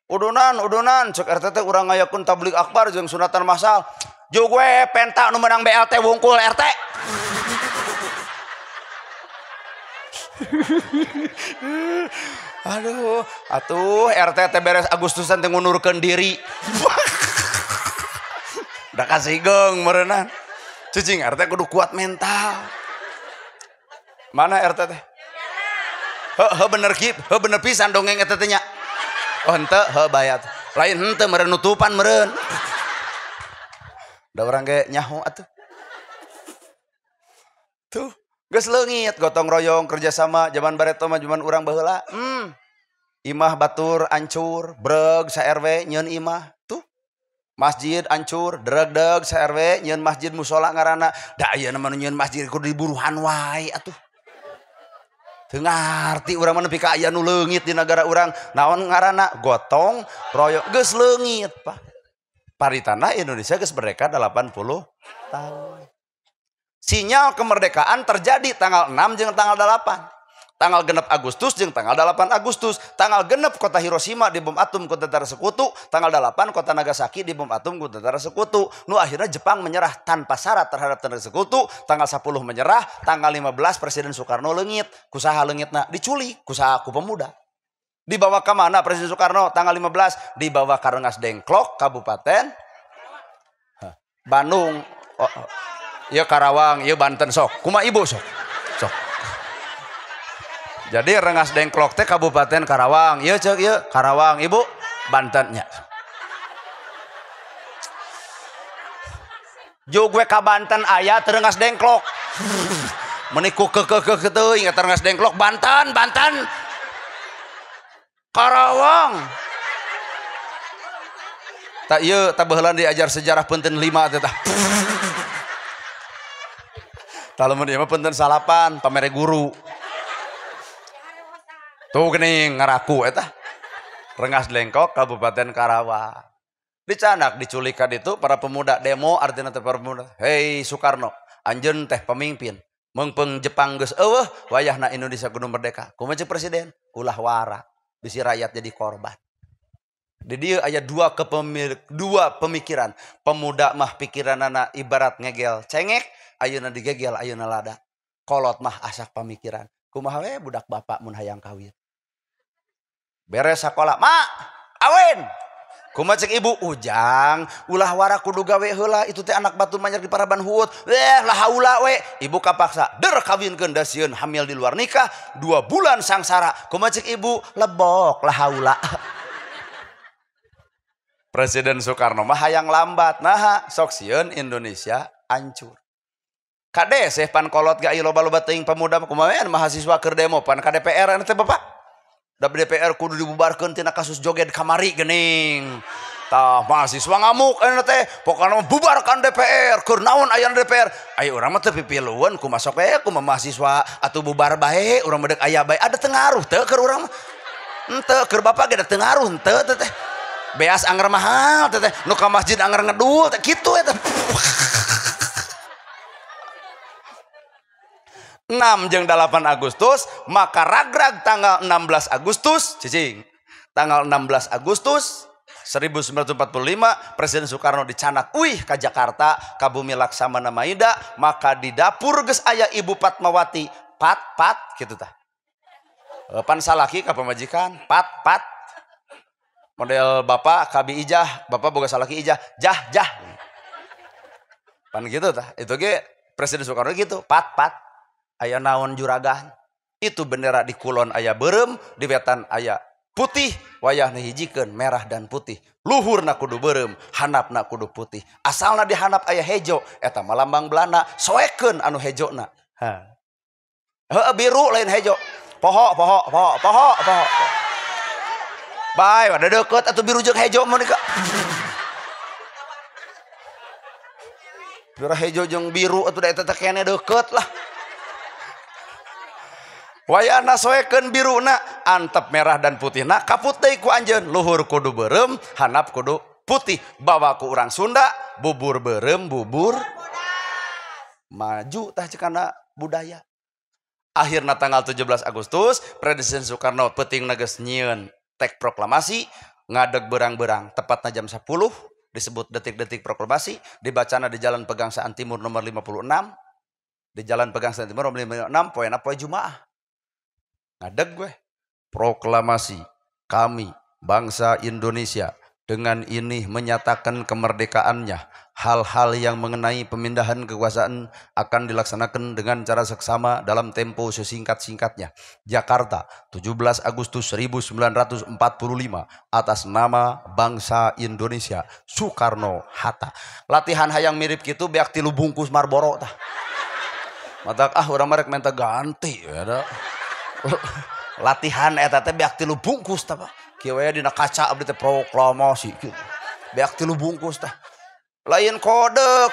Udunan, udunan, cek RT teh urang ngayakeun tablig akbar jeung sunatan masal. Jeung we penta nu menang BLT wungkul RT. Aduh, atuh RT teh beres Agustusan teh ngundurkeun diri. Udah kasih geng meureunan. Cicing RT kudu kuat mental. Mana RT teh? Heuh bener ki, heuh bener pisan dongeng eta teh nya. Oh henteu, heuh bayat. Lain henteu meureun nutupan meureun. Da urang ge nyaho atuh. Tuh. Geus leungit gotong royong kerjasama zaman bareto mah zaman urang baheula. Imah batur ancur, breg sa RW nyeun imah. Tuh. Masjid ancur, dregdeg sa RW nyeun masjid musola ngaranna. Da ayeuna mah nyeun masjid kudu diburuhan wae atuh. Teu ngarti urang mah nepi ka aya nu leungit di nagara urang. Naon ngaranna? Gotong royong geus leungit, Pak. Paritana Indonesia geus merdeka 80 tahun. Sinyal kemerdekaan terjadi tanggal 6 jeung tanggal 8. Tanggal genep Agustus jeung tanggal 8 Agustus. Tanggal genep kota Hiroshima dibom atom ku tentara sekutu. Tanggal 8 kota Nagasaki dibom atom ku tentara sekutu. Nu akhirnya Jepang menyerah tanpa syarat terhadap tentara sekutu. Tanggal 10 menyerah, tanggal 15 Presiden Soekarno leungit. Kusaha leungitna? Diculik, kusaha ku pemuda. Dibawa ke mana Presiden Soekarno? Tanggal 15 dibawa ke Rengas Dengklok, Kabupaten Bandung. Oh, oh. Ya Karawang, ya Banten sok. Kuma ibu sok. Sok. Jadi Rengas Dengklok teh Kabupaten Karawang. Ieu ceuk ieu Karawang, ibu Bantennya. Jug we ka Banten aya teu Rengas Dengklok. Meuni ku keukeuh teuing eta Rengas Dengklok Banten, Banten. Karawang. Tak ieu tah baheula diajar sejarah punten 5 teh tah. Tah lamun ieu mah punten 9 pamere guru. Tuh geuning ngaraku eta. Rengas Dengklok Kabupaten Karawang. Dicanak diculik ka ditu para pemuda demo artina teh para pemuda. Hei Soekarno, anjeun teh pemimpin. Meungpeung Jepang geus eueuh, wayahna Indonesia kudu merdeka. Kumaha ceuk presiden? Ulah wara, bisi rakyat jadi korban. Di dieu aya dua pemikiran. Pemuda mah pikiranana ibarat ngegel cengek, ayeuna digegel ayeuna lada. Kolot mah asak pamikiran. Kumaha we budak bapak mun hayang kawin. Beres sakola, "Mak, awin." Kumaha cek ibu, "Ujang, ulah wara kudu gawe heula, itu teh anak batur manyak di paraban huut." Lah haula we. Ibu kapaksa, der kawinkeun da sieun hamil di luar nikah, 2 bulan sangsara. Kumaha cek ibu, "Lebok lah haula." Presiden Soekarno mah hayang lambat, naha sok sieun Indonesia hancur. Kade seh pan kolot ga ieu loba-loba teuing pemuda kumaha mahasiswa keur demo pan ka DPR teh Bapak. Da DPR kudu dibubarkeun tina kasus joget kamari geuning. Tah mahasiswa ngamuk anu teh pokona bubarkan DPR, keur naon aya DPR. Aya urang mah teu pipilueun kumaha sok we kumaha mahasiswa atuh bubar bae urang mah deuk aya bae ada teu ngaruh teu keur urang mah. Henteu keur bapak ge da teu ngaruh henteu teh. Beas anger mahal teh nu ka masjid anger ngedul teh kitu eta. 6 jeung 8 Agustus maka ragrag tanggal 16 Agustus cicing. Tanggal 16 Agustus 1945 Presiden Soekarno dicanak uih ka Jakarta ka Bumi Laksamana Maida maka di dapur geus aya Ibu Fatmawati pat pat kitu tah. Pan salaki ka pamajikan pat pat. Model bapak kabi ijah, bapak boga salaki ijah, jah jah. Pan gitu tah. Itu ge Presiden Soekarno gitu, pat pat. Aya naon juragan. Itu bendera di kulon aya beureum, di wetan aya putih, wayahna hijikeun merah dan putih. Luhurna kudu beureum, handapna kudu putih. Asalna di handap aya hejo, eta mah lambang Belanda, soekeun anu hejona. Ha. Heuh biru lain hejo. Poho poho poho poho poho. Bae, ada deket atau biru jeung hejo mun ka. Biru hejo jeung biru atuh da eta teh kene deket lah. Wayahna soekeun biruna antep merah dan putihna kaput deui ku anjeun luhur kudu beureum handap kudu putih bawa ku urang Sunda bubur beureum bubur maju tah cekana budaya. Akhirna tanggal 17 Agustus Presiden Soekarno peutingna geus nyieun tek proklamasi ngadeg berang-berang tepatnya jam 10 disebut detik-detik proklamasi dibacana di Jalan Pegangsaan Timur nomor 56 di Jalan Pegangsaan Timur nomor 56 poena poe Jumaah ngadeg gue proklamasi kami bangsa Indonesia dengan ini menyatakan kemerdekaannya. Hal-hal yang mengenai pemindahan kekuasaan akan dilaksanakan dengan cara seksama dalam tempo sesingkat-singkatnya. Jakarta, 17 Agustus 1945 atas nama bangsa Indonesia, Soekarno Hatta. Latihan hayang mirip gitu beak tilu bungkus Marlboro tah. Matak ah urang mah rek minta ganti ya da. Latihan eta teh beak tilu bungkus tah Pak. Kieu we dina kaca abdi teh proklamasi kieu. Beak tilu bungkus tah. Lain kodek.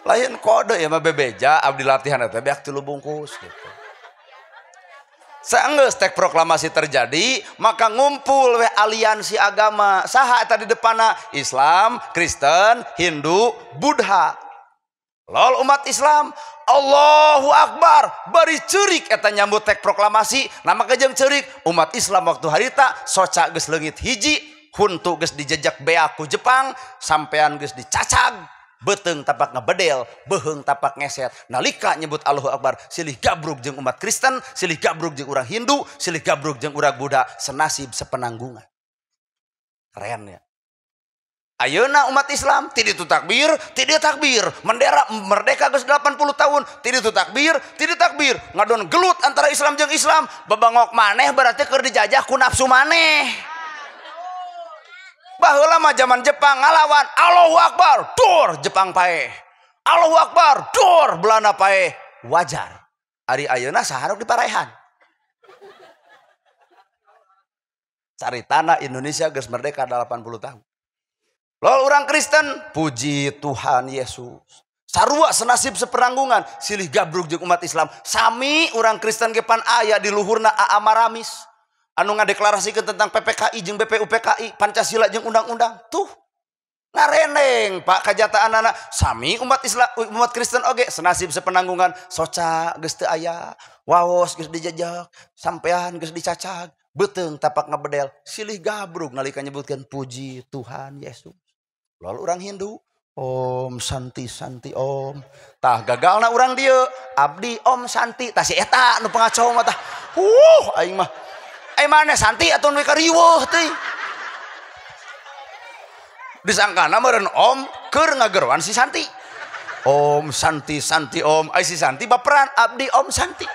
Lain kode ya mah bebeja abdi latihan eta beak tilu bungkus gitu. Saenggeus tek proklamasi terjadi, maka ngumpul we aliansi agama. Saha eta di depanna? Islam, Kristen, Hindu, Buddha. Lol umat Islam, Allahu Akbar, bari ceurik eta nyambut tek proklamasi, nama kejeng ceurik umat Islam waktu harita soca geus leungit hiji, huntu geus dijejak beak ku Jepang, sampean geus dicacag, beuteung tapak ngebedel, beuheung tapak ngeset. Nalika nyebut Allahu Akbar, silih gabrug jeung umat Kristen, silih gabrug jeung urang Hindu, silih gabrug jeung urang Buddha, senasib sepenanggungan. Keren ya. Ayeuna umat Islam tidak itu takbir, tidak takbir. Mendera merdeka geus 80 tahun, tidak itu takbir, tidak takbir. Ngadon gelut antara Islam jeung Islam, babangok maneh berarti keur dijajah ku nafsu maneh. Baheula mah zaman Jepang ngalawan Allahu Akbar, dur Jepang paeh. Allahu Akbar, dur Belanda paeh. Wajar. Ari ayeuna saharok diparaehan. Cari tanah Indonesia geus merdeka 80 tahun. Lol orang Kristen, puji Tuhan Yesus. Sarua senasib seperanggungan, silih gabrug jeung umat Islam. Sami orang Kristen ge pan aya di luhurna Aa Maramis. Anu ngadeklarasikeun tentang PPKI jeung BPUPKI, Pancasila jeung undang-undang. Tuh. Ngareneng Pak kajataan anak sami umat Islam umat Kristen oge senasib sepenanggungan soca geus teu aya waos geus dijajak sampean geus dicacag beuteung tapak ngabedel silih gabrug nalika nyebutkeun puji Tuhan Yesus. Lalu orang Hindu Om Santi Santi Om tah gagalna urang dieu abdi Om Santi tah si eta nu pengacau mah tah aing mah ai maneh Santi atuh nu kariweuh teuing disangkana meureun Om keur ngageroan si Santi. Om Santi Santi Om ai si Santi baperan abdi Om Santi.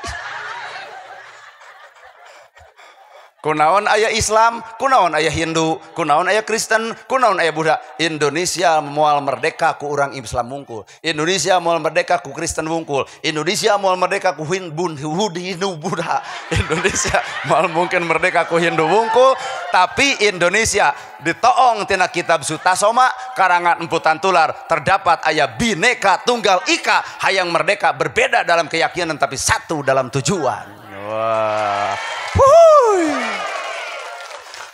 Kunaon aya Islam, kunaon aya Hindu, kunaon aya Kristen, kunaon aya Buddha. Indonesia moal merdeka ku urang Islam wungkul. Indonesia moal merdeka ku Kristen wungkul. Indonesia moal merdeka ku Hindu Buddha. Indonesia moal mungkin merdeka ku Hindu wungkul, tapi Indonesia ditoong tina kitab Sutasoma karangan Empu Tantular terdapat aya Bhinneka Tunggal Ika hayang merdeka berbeda dalam keyakinan tapi satu dalam tujuan. Wah. Wuhui.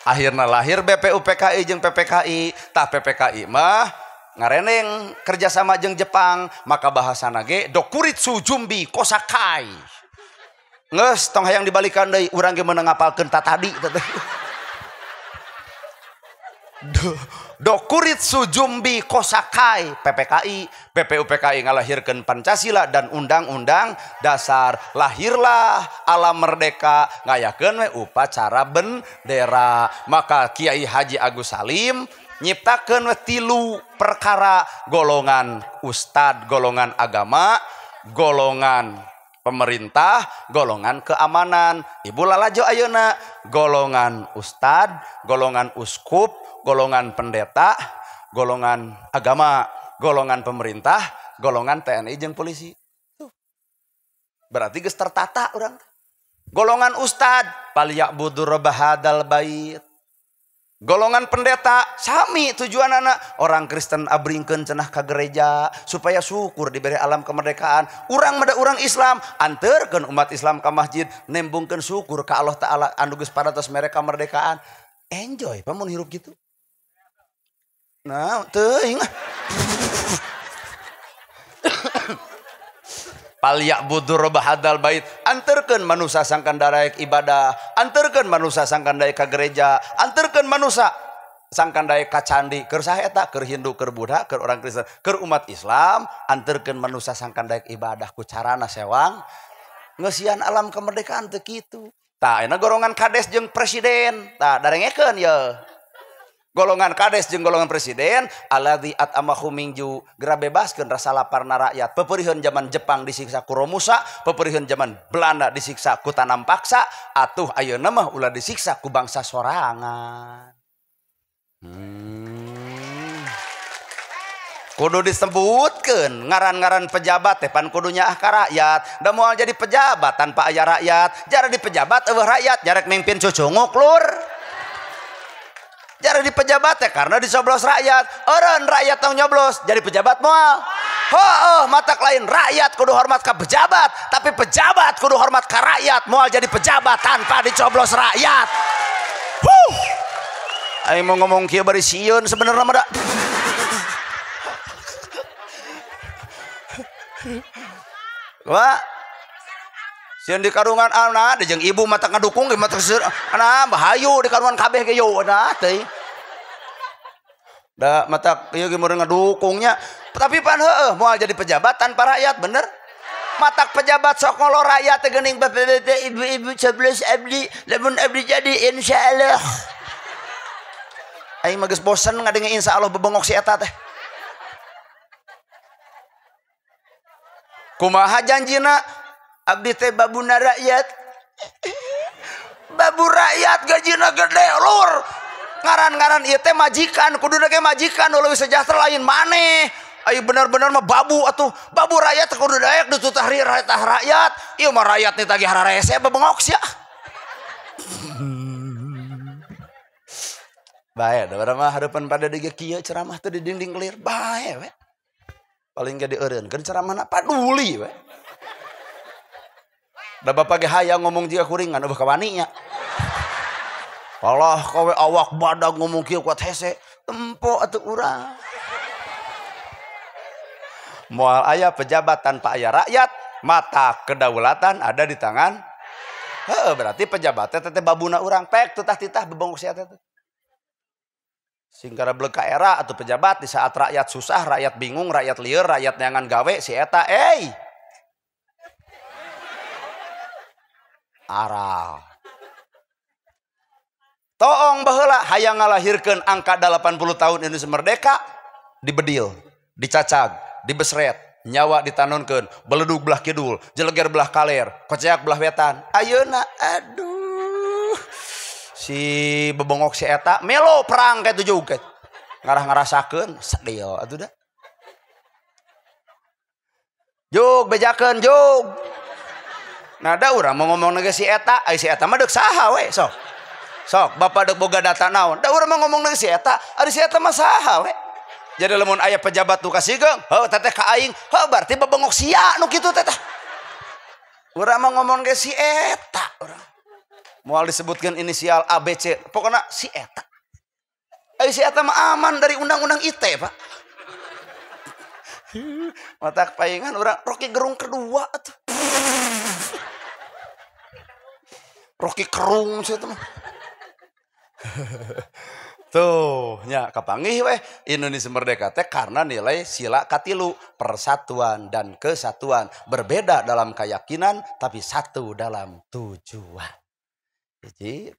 Akhirnya lahir BPUPKI jeung PPKI. Tah PPKI mah ngareneng kerjasama jeung Jepang, maka bahasana ge Dokuritsu Jumbi Kosakai. Geus tong hayang dibalikan deui, urang ge meunang ngapalkeun ta tadi. Dokuritsu Jumbi Kosakai PPKI. BPUPKI ngalahirkeun Pancasila dan Undang-Undang Dasar. Lahirlah alam merdeka ngayakeun we upacara bendera. Maka Kiai Haji Agus Salim nyiptakeun we tilu perkara: golongan ustad, golongan agama, golongan pemerintah, golongan keamanan. Ibu lalajo ayeuna golongan ustad, golongan uskup, golongan pendeta, golongan agama, golongan pemerintah, golongan TNI jeung polisi. Tuh. Berarti geus tertata urang. Golongan ustad falyabudu rabb hadzal bait. Golongan pendeta sami tujuan anak orang Kristen abringkeun cenah ka gereja supaya syukur diberi alam kemerdekaan. Urang mada urang Islam anterkeun umat Islam ka masjid nembungkeun syukur ka Allah Taala anu geus paratos mere kemerdekaan. Enjoy pamun hirup gitu. Nah, teuing. Falyabudu rabb hadzal bait, anterkeun manusa sangkan daraek ibadah, anterkeun manusa sangkan daek ka gereja, anterkeun manusa sangkan daek ka candi, keur saha eta, keur Hindu, keur Buddha, keur orang Kristen, keur umat Islam, anterkeun manusa sangkan daek ibadah ku carana sewang ngeusian alam kemerdekaan teu kitu. Tah ayeuna golongan kades jeung presiden, tah darengekeun ye. Golongan kades jeung golongan presiden alladzi at'amahu min ju, geura bebaskeun rasa laparna rakyat. Peperiheun zaman Jepang disiksa ku Romusa, peperiheun zaman Belanda disiksa ku tanam paksa, atuh ayeuna mah ulah disiksa ku bangsa sorangan. Kudu disebutkeun ngaran-ngaran pejabat teh pan kudu nyaah ka rakyat. Da moal jadi pejabat tanpa aya rakyat. Jara di pejabat eueuh rakyat, jarek mimpin cucunguk lur. Jara di pejabat ya karena dicoblos rakyat. Eureun rakyat tong nyoblos jadi pejabat moal. Heuh, matak lain rakyat kudu hormat ka pejabat, tapi pejabat kudu hormat ka rakyat, moal jadi pejabat tanpa dicoblos rakyat. Huh. Aing mau ngomong kieu bari sieun sebenarnya mah da. Wah. Sieun di karungan anak jeung ibu mata ngadukung ge mata anak bahayu di karungan kabeh ge yo nah teuing. Da mata ieu ge meureun ngadukungnya. Tapi pan heueuh moal jadi pejabat tanpa rakyat bener. Matak pejabat sok ngolo rakyat teh geuning bapak-bapak ibu-ibu coblos abdi lamun abdi jadi insyaallah. Aing mah geus bosen ngadenge insyaallah bebengok si eta teh. Kumaha janjina? Abdi teh babuna rakyat. Babu rakyat gajina gede lur. Ngaran-ngaran ieu teh majikan, kuduna ge majikan nu leuwih sejahtera lain maneh. Ai bener-bener mah babu atuh. Babu rakyat kudu daek ditutah rakyat. Ieu mah rakyat ditagih hararese bebengok sia. Bae da mah hareupeun pada deui kieu ceramah teh di dinding kelir. Bae we. Paling ge dieureunkeun ceramahna paduli we. Da bapak ge hayang ngomong jiga kuringan eueuh kawani nya. Allah kowe awak badag ngomong kieu kuat hese, tempo atuh urang. Moal aya pejabat tanpa aya rakyat, mata kedaulatan ada di tangan. Heeh, berarti pejabatnya teh babuna urang pek tutah-titah bebongok sia teh. Singkara beleg ka era atau pejabat di saat rakyat susah, rakyat bingung, rakyat lieur, rakyat neangan gawe si eta euy. Aral. Toong baheula hayang ngalahirkeun angka 80 tahun Indonesia merdeka dibedil, dicacag, dibesret, nyawa ditanonkeun, beledug belah kidul, jeleger belah kaler, koceak belah wetan. Ayeuna aduh. Si bebongok si eta melo perang kitu juga. Ngarah ngarasakeun sedil atuh da. Jug bejakeun jug. Nah da urang mau ngomong ge si eta, ai si eta mah deuk saha we sok. Sok bapak dek boga data naon. Da urang mah ngomong si eta, ari si eta mah saha we. Jadi lamun aya pejabat nu kasigeung, heuh teteh ka aing, heuh berarti bebengok sia nu kitu teteh. Urang mah ngomong ge si eta urang. Moal disebutkeun inisial A B C, pokona si eta. Ari si eta mah aman dari undang-undang ITE, Pak. Matak paingan urang Rocky Gerung kedua atuh. Rocky Kerung sia teh mah. Tuh nya kapanggih weh Indonesia merdeka teh karena nilai sila katilu, persatuan dan kesatuan, berbeda dalam keyakinan tapi satu dalam tujuan. Jadi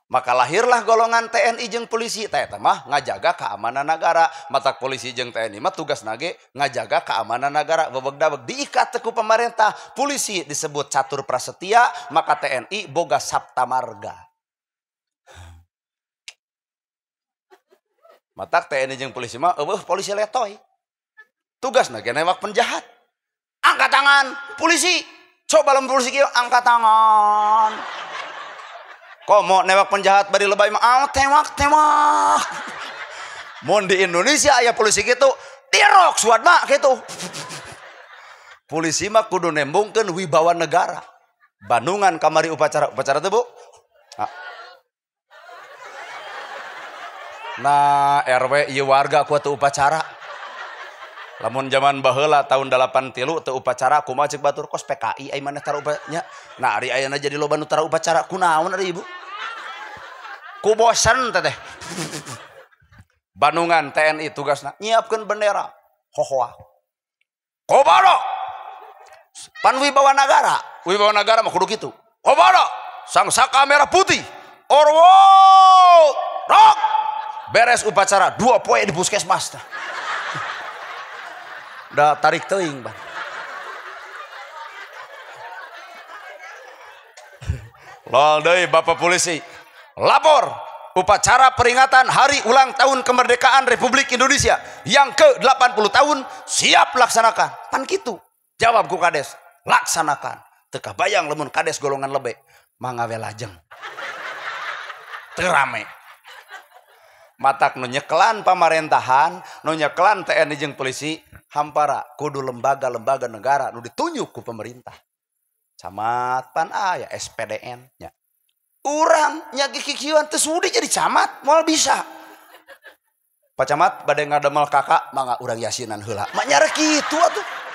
maka lahirlah golongan TNI jeung polisi teh eta mah ngajaga keamanan negara. Matak polisi jeung TNI mah tugas nage ngajaga keamanan negara bebeg-dabeg diikat ku pemerintah. Polisi disebut catur prasetya, maka TNI boga sapta marga. Matak TNI jeung polisi mah eueuh polisi letoy. Tugasna ge newak penjahat. Angkat tangan polisi. Coba lamun polisi kieu angkat tangan. Komo newak penjahat bari lebay mah ah tewak tewak. Mun di Indonesia aya polisi kitu dirok suat mah kitu. Polisi mah kudu nembungkeun wibawa negara. Bandungan kamari upacara, upacara teh Bu. Nah RW ieu warga ku teu upacara. Lamun zaman baheula tahun 83 teu upacara kumaha ceuk batur kos PKI ai maneh tara upacara. Nah ari ayeuna jadi loba nu tara upacara kunaon ari ibu? Ku bosen teteh. Bandungan TNI tugasna nyiapkeun bendera hohoa. Kobaro. Pan wibawa nagara, wibawa nagara mah kudu kitu. Kobaro sang saka merah putih. Orwo rok. Beres upacara 2 poe di puskesmas. Da tarik teuing bang. Lol deui Bapak polisi. Lapor upacara peringatan hari ulang tahun kemerdekaan Republik Indonesia yang ke-80 tahun siap laksanakan. Pan kitu. Jawab ku kades, laksanakan. Teu kabayang lamun kades golongan lebe, mangga we lajeng. Teu rame. Matak nu nyekelan pamarentahan, nu nyekelan TNI jeung polisi, hampara kudu lembaga-lembaga negara nu ditunjuk ku pemerintah. Camat pan aya SPDN nya. Urang nya kikieuan teu sudi jadi camat, moal bisa. Pak Camat bade ngadamel kakak, mangga urang yasinan heula. Mak nyare kitu atuh.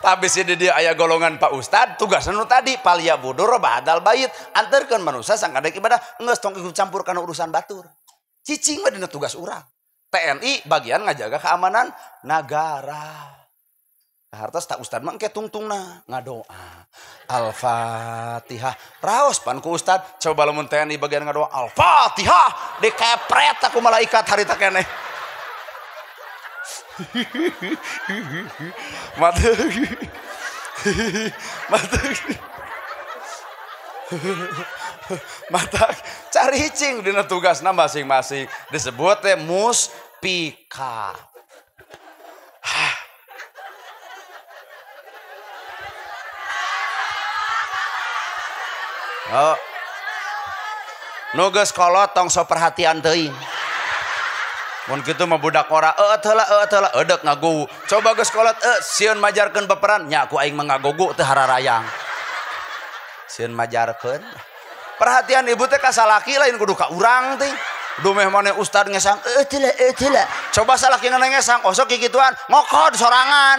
Tapi si dia aya golongan Pak Ustad tugasna nu tadi palia budur badal bait anterkeun manusia sangkadek ibadah geus tong ikut campur kana urusan batur. Cicing mah dina tugas urang. TNI bagian ngajaga keamanan nagara. Hartos tak Ustad mah engke tungtungna ngadoa. Al-Fatihah. Raos pan ku Ustad coba lamun TNI bagian ngadoa Al-Fatihah dikepret aku malaikat harita keneh. Mata mata mata cari cing dina tugasna masing-masing disebut teh muspika. Oh. Nu geus kolot tong sok perhatian teuing. Mun kitu mah budak ora eueuh heula eudek ngagogu. Coba geus kolot sieun majarkeun peperan nya ku aing mah ngagogu teu hararayang. Sieun majarkeun. Perhatian ibu teh ka salaki lain kudu ka urang teh. Dumeh maneh ustad ngesang teu. Coba salaki ngesang osok kikituan ngokod sorangan.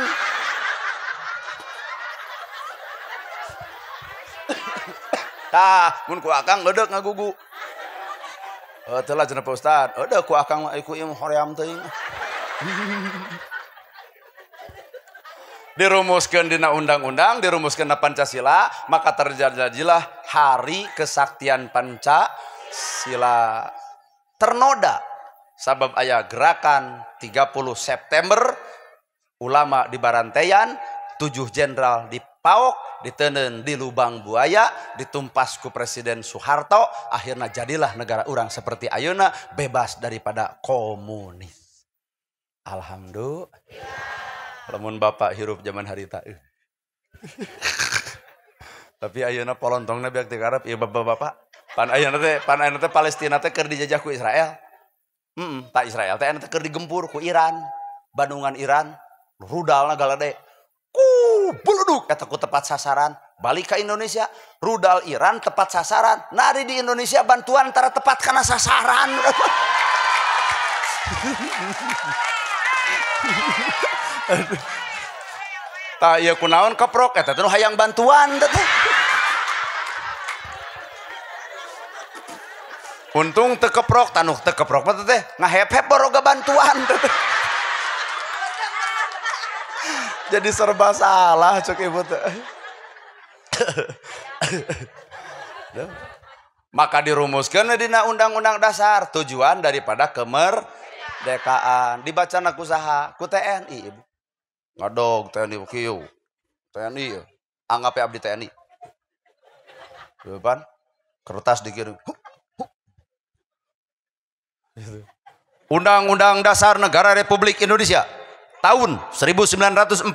Tah, mun ku akang geudeuh ngagugu. Teu lah cenah Pak Ustad. Eueuh ku akang mah ku ieu hoream teuing. Dirumuskeun dina undang-undang, dirumuskeun dina Pancasila, maka terjadilah Hari Kesaktian Pancasila. Ternoda sabab aya gerakan 30 September ulama di Barantean, 7 jenderal di Paok, ditenen di lubang buaya, ditumpas ku Presiden Soeharto, akhirnya jadilah negara urang seperti ayeuna bebas daripada komunis. Alhamdulillah. Lamun bapak hirup zaman harita. Tapi ayeuna polontongna biak teu karep ieu bapak-bapak. Pan ayeuna teh Palestina teh keur dijajah ku Israel. Tak Israel teh ayeuna teh keur digempur ku Iran. Bandungan Iran, rudalna galede. Ku buluduk eta ku tepat sasaran. Balik ke Indonesia, rudal Iran tepat sasaran. Nari di Indonesia bantuan tara tepat kana sasaran. Tah ieu kunaon keprok eta teh nu hayang bantuan teh. Untung teu keprok, tanuh teu keprok mah teh ngahep-hep baroga bantuan teh. Jadi serba salah cek ibu teh. Maka dirumuskeun dina Undang-Undang Dasar tujuan daripada kemerdekaan. Dibacana ku saha? Ku TNI ibu. Ngadog TNI kieu. TNI anggap abdi TNI. Depan kertas dikirim. Undang-Undang Dasar Negara Republik Indonesia tahun 1945,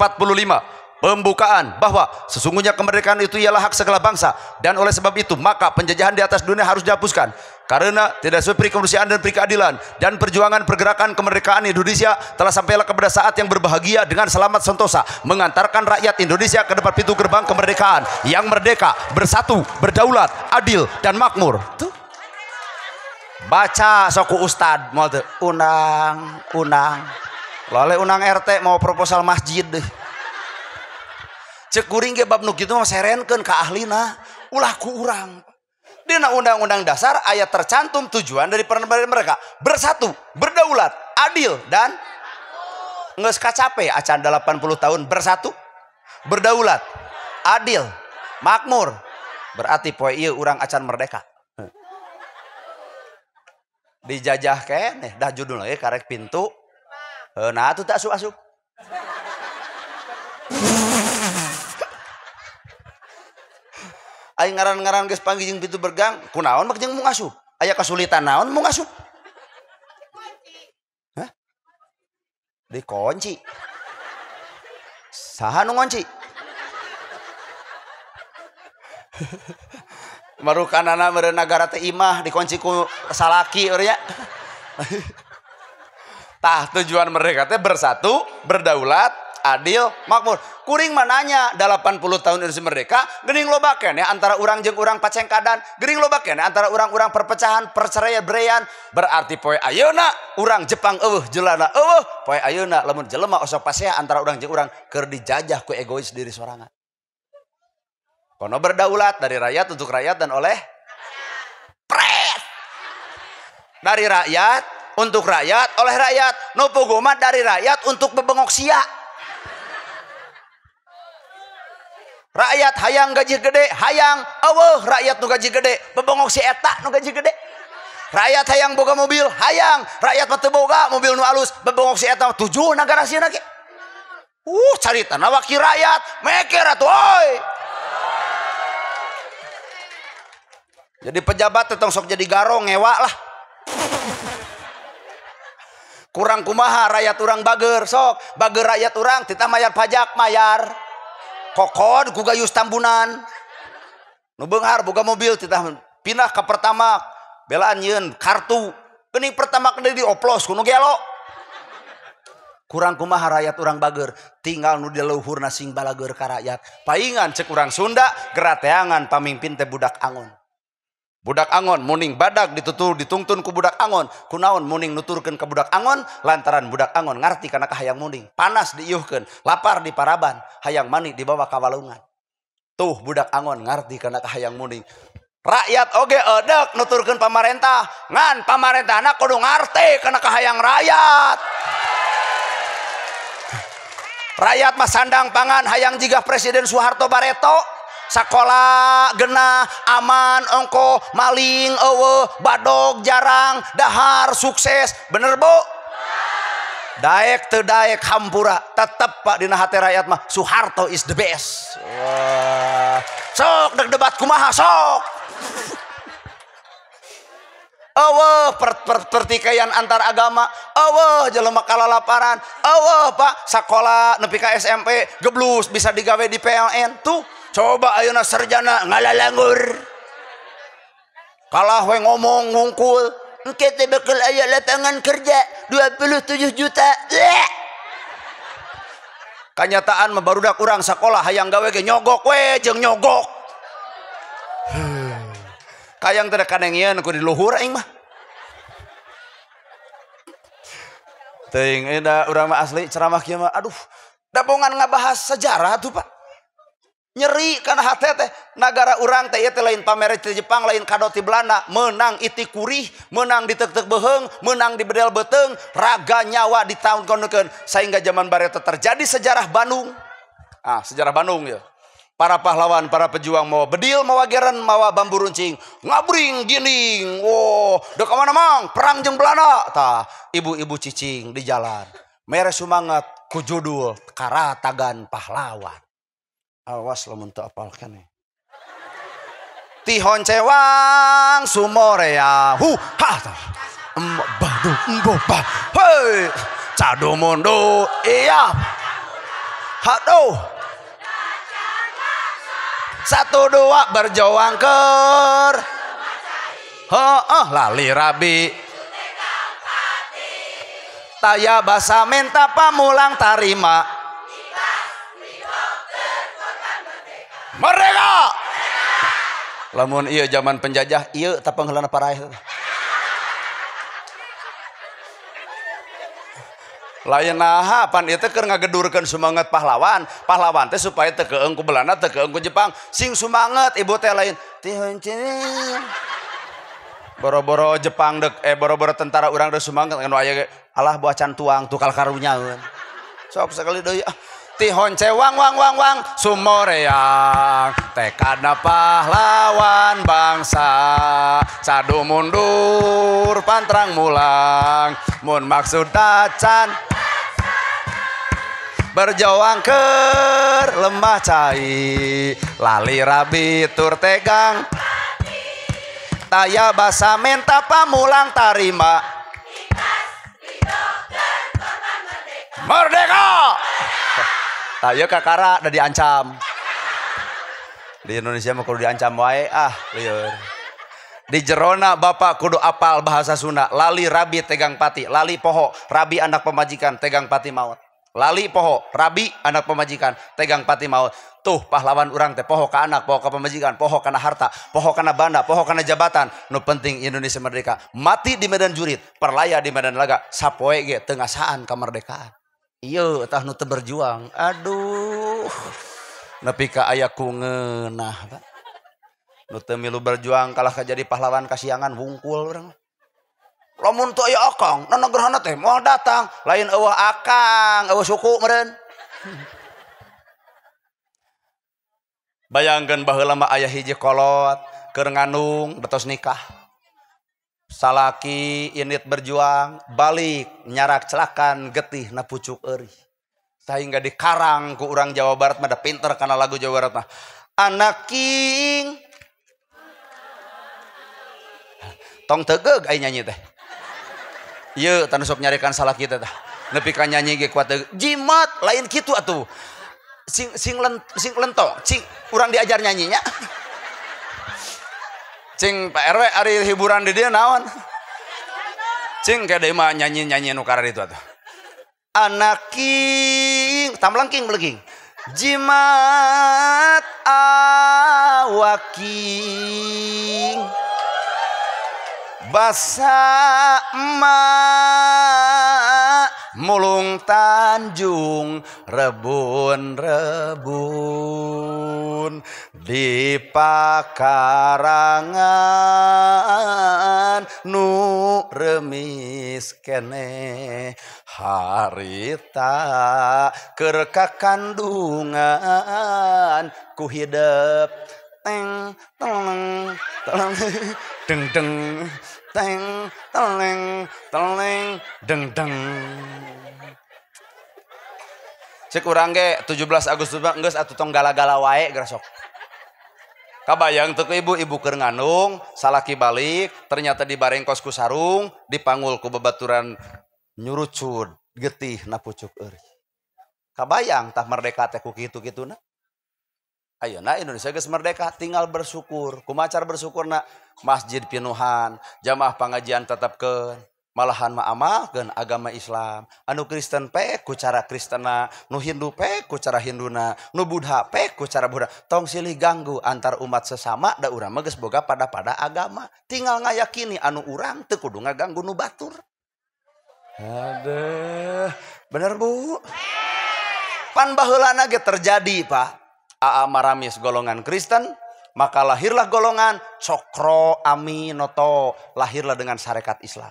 pembukaan bahwa sesungguhnya kemerdekaan itu ialah hak segala bangsa, dan oleh sebab itu maka penjajahan di atas dunia harus dihapuskan karena tidak sesuai peri kemanusiaan dan peri keadilan, dan perjuangan pergerakan kemerdekaan Indonesia telah sampailah kepada saat yang berbahagia dengan selamat sentosa mengantarkan rakyat Indonesia ke depan pintu gerbang kemerdekaan yang merdeka, bersatu, berdaulat, adil dan makmur. Tuh. Baca soku ustad mau tuh undang undang lale undang RT mau proposal masjid deh. Cek kuring ge bab nu kitu mah serenkeun ka ahlina, ulah ku urang. Dina Undang-Undang Dasar ayat tercantum tujuan dari penerbangan mereka bersatu, berdaulat, adil dan geus kacape acan 80 tahun bersatu, berdaulat, adil, makmur. Berarti poe ieu urang acan merdeka. Dijajah keneh dah judul lagi karek pintu. Nah atuh tak asup-asup. Aing ngaran-ngaran geus panggih jeung pintu bergang, kunaon bak jeung mung asup? Aya kasulitan naon mung asup? Hah? Dikunci. Saha nu ngunci? Marukanana meureun nagara teh imah dikunci ku salaki euy nya. Tah tujuan mereka teh bersatu, berdaulat, adil, makmur. Kuring mananya 80 tahun Indonesia merdeka, geuning loba keneh antara urang jeung urang pacengkadan, geuning loba keneh antara urang-urang perpecahan, perceraian, berean. Berarti poe ayeuna urang Jepang eueuh jelana eueuh, poe ayeuna lamun jelema osok pasea antara urang jeung urang keur dijajah ku egois diri sorangan. Kono berdaulat dari rakyat untuk rakyat dan oleh pres. Dari rakyat untuk rakyat oleh rakyat. Nu puguh mah dari rakyat untuk bebengok sia. Rakyat hayang gaji gede, hayang eueuh rakyat nu gaji gede, bebengok si eta nu gaji gede. Rakyat hayang boga mobil, hayang rakyat mah teu boga mobil nu alus, bebengok si eta tujuh nagara sieuna ge. Caritana wakil rakyat, mikir atuh euy. Jadi pejabat teh tong sok jadi garong ngewa lah. Kurang kumaha rakyat urang bager sok, bager rakyat urang titah mayar pajak mayar. Kokod ku gayus tambunan. Nu beunghar boga mobil titah pindah ke pertama belaan nyieun kartu. Geuning pertama deui dioplos ku nu gelo. Kurang kumaha rakyat urang bager, tinggal nu di luhurna sing balageur ka rakyat. Paingan cek urang Sunda gerateangan pamimpin teh budak angon. Budak angon muning badag ditutur ditungtun ku budak angon. Kunaon muning nuturkeun ka budak angon lantaran budak angon ngarti kana kahayang muning. Panas diiuhkeun, lapar diparaban, hayang mani dibawa ka walungan. Tuh budak angon ngarti kana kahayang muning. Rakyat oge edek nuturkeun pamarentah, ngan pamarentahna kudu ngarti kana kahayang rakyat. Rakyat mah sandang pangan hayang jiga Presiden Soeharto bareto. Sakola genah aman ongko maling eueuh badog jarang dahar sukses bener bu daek teu daek hampura tetep pak dina hate rakyat mah Soeharto is the best. Wah sok dek debat kumaha sok eueuh pertikaian antar agama eueuh jelema kalalaparan eueuh pak sakola nepi ka SMP geblus bisa digawe di PLN tuh. Coba ayeuna sarjana ngalalanggur. Kalah we ngomong ngungkul. Engke teh bakal aya lapangan kerja 27 juta. Kanyataan mah barudak urang sakola hayang gawe ge nyogok we jeung nyogok. Kayang teh kanengieun ku di luhur aing mah. Teuing da urang mah asli ceramah kieu mah aduh, dabongan ngabahas sejarah tuh Pak. Nyeri karena hati teh nagara urang teh ieu teh lain pamere ti Jepang lain kado ti Belanda menang iti kurih menang ditek-tek beuheung menang di bedel beuteung raga nyawa ditaunkeun sehingga zaman bareto terjadi sejarah Bandung. Ah sejarah Bandung ya para pahlawan para pejuang mawa bedil mawa geren mawa bambu runcing ngabring giling oh dek ka mana mang perang jeung Belanda tah ibu-ibu cicing di jalan mere sumangat ku judul Karatagan Pahlawan. Awas lamun teu apal keneh. Tihon cewang sumorea hu ha badu embo ba hei cadu mundu iya haduh satu dua berjuang ker heeh lali rabi taya basa menta pamulang tarima merdeka. Lamun iya zaman penjajah iya tapangheulana paraeh. Lain naha pan ieu teh keur ngagedurkeun semangat pahlawan. Pahlawan teh supaya teu keung ku Belanda, teu keung ku Jepang. Sing sumanget ibu teh lain tihun cing. Boro-boro Jepang dek boro-boro tentara urang deuk sumanget anu aya ge alah buah can tuang tukal karunyaeun. Sok sakali deui ah. Tihon cewang wang wang wang sumoreang tekadna pahlawan bangsa sadu mundur pantrang mulang mun maksud tacan berjuang ker lemah cai lali rabi tur tegang taya basa menta pamulang tarima merdeka. Ayo kakara udah diancam. Di Indonesia mah kudu diancam wae ah lieur. Di jerona bapak kudu apal bahasa Sunda. Lali rabi tegang pati, lali poho, rabi anak pemajikan tegang pati maut. Lali poho, rabi anak pemajikan tegang pati maut. Tuh pahlawan urang teh poho ka anak, poho ka pemajikan, poho kana harta, poho kana banda, poho kana jabatan. Nu penting Indonesia merdeka. Mati di medan jurit, perlaya di medan laga, sapoe ge teu ngasaan kemerdekaan. Iya, tah nu teu berjuang. Aduh. Nepi ka aya ku ngeunah, Pak. Nu teu milu berjuang kalah ka jadi pahlawan kasiangan wungkul urang. Lamun teu aya akang, nanagerhana teh moal datang, lain eueuh akang, eueuh suku meureun. Bayangkeun baheula mah aya hiji kolot keur ngandung betos nikah. Salaki init berjuang balik nyarak celakan getih na pucuk eurih sehingga dikarang ku urang Jawa Barat mah da pinter kana lagu Jawa Barat mah anak king tong tegeug ai nyanyi teh ieu tanu sok nyarikan salaki teh tah nepi ka nyanyi ge kuat tegeug jimat lain kitu atuh sing sing lento cing urang diajar nyanyinya. Cing Pak RW ari hiburan di dia naon? Cing kade mah nyanyi-nyanyi nu kararitu atuh. Anak king tamlengking melengking. Jimat awaking. Basa emak mulung Tanjung rebun-rebun di pakarangan nu remis kene harita keur kakandungan ku hidep teng teleng teleng deng deng teng teleng teleng deng deng. Cek urang ge 17 Agustus mah geus atuh tong gala-gala wae geura sok. Kabayang teu ku ibu-ibu keur ngandung, salaki balik, ternyata dibarengkos ku sarung, dipanggul ku babaturan nyurucud getih na pucuk euy. Kabayang tah merdeka teh ku kitu-kituna. Ayeuna Indonesia geus merdeka, tinggal bersyukur. Kumaha cara bersyukurna? Masjid pinuhan, jamaah pangajian tetepkeun, malahan mah amalkeun agama Islam. Anu Kristen pek ku cara Kristena, nu Hindu pek ku cara Hinduna, nu Buddha pek ku cara Buddha. Tong silih ganggu antar umat sesama da urang mah geus boga pada-pada agama. Tinggal ngayakini anu urang teu kudu ngaganggu nu batur. Aduh, bener Bu? Pan baheulana ge terjadi, Pak. Aa Maramis golongan Kristen, maka lahirlah golongan Cokro Aminoto, lahirlah dengan syarikat Islam.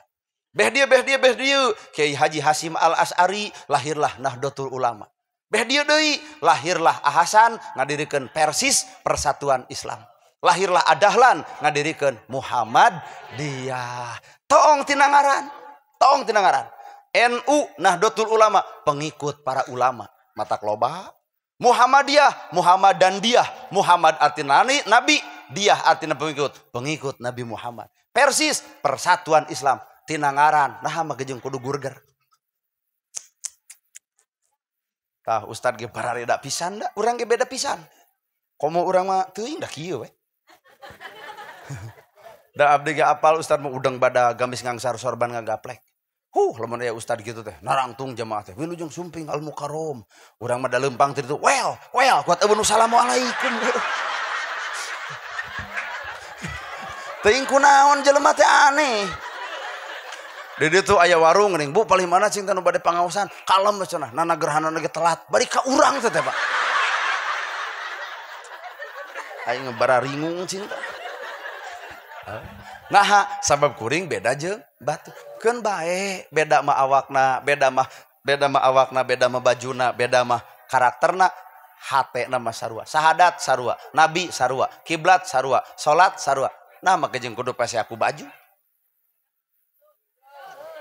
Beh dia, beh dia, beh dia. Kiai Haji Hasyim Al-Asy'ari, lahirlah Nahdlatul Ulama. Beh dia deui, lahirlah Ahasan ngadirikeun Persis Persatuan Islam. Lahirlah Adahlan ngadirikeun Muhammadiyah. Toong tinangaran, toong tinangaran. NU Nahdlatul Ulama, pengikut para ulama. Matak loba. Muhammadiyah, Muhammad dan dia. Muhammad artinya nabi, dia artinya pengikut, pengikut Nabi Muhammad. Persis Persatuan Islam. Tinangaran, nah mah jeung kudu gurger. Tah ustad ge parareda pisan da, urang ge beda pisan. Komo urang mah teuing da kieu we. Da abdi ge apal ustad mah udang bada gamis ngangsar sorban ngagaplek. Lamun aya ustad gitu teh, narangtung jamaah teh, wilujeng sumping al mukarrom. Urang mah da leumpang teh ditu, well, well, kuat eueun assalamualaikum. Teuing kunaon jelema teh aneh. Di ditu aya warung geuning, Bu paling mana cing teh nu bade pangaosan, kalem we cenah, nana gerhana ge telat, bari ka urang teh teh, Pak. Aing bararingung cing teh. Nah, sabab kuring beda jeung batu. Keun bae, beda mah awakna, beda mah awakna, beda mah bajuna, beda mah karakterna, hatena mah sarua. Sahadat sarua, nabi sarua, kiblat sarua, salat sarua. Nah, mah jeung kudu pase aku baju.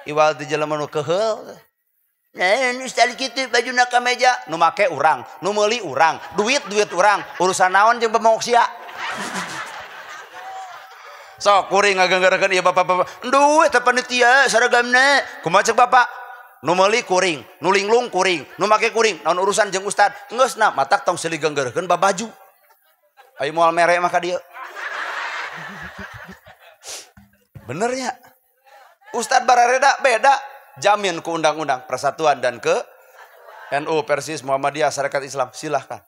Iwal di jelema nu keuheul. Nah, nu sekali kitu bajuna ka meja, nu make urang, nu meuli urang, duit-duit urang, urusan naon jeung pemongok sia. Sok kuring ngaganggarkeun ieu bapak-bapak. Duh eta panitia saragamna. Kumaha cek bapak? Nu meuli kuring, nu linglung kuring, nu make kuring, naon urusan jeung ustad? Geus na matak tong silih ganggarkeun babaju. Ayo moal mere mah ka dieu. Bener nya? Ustad barareda beda, jamin ku undang-undang persatuan dan ke NU, Persis, Muhammadiyah, Syarikat Islam, silahkan.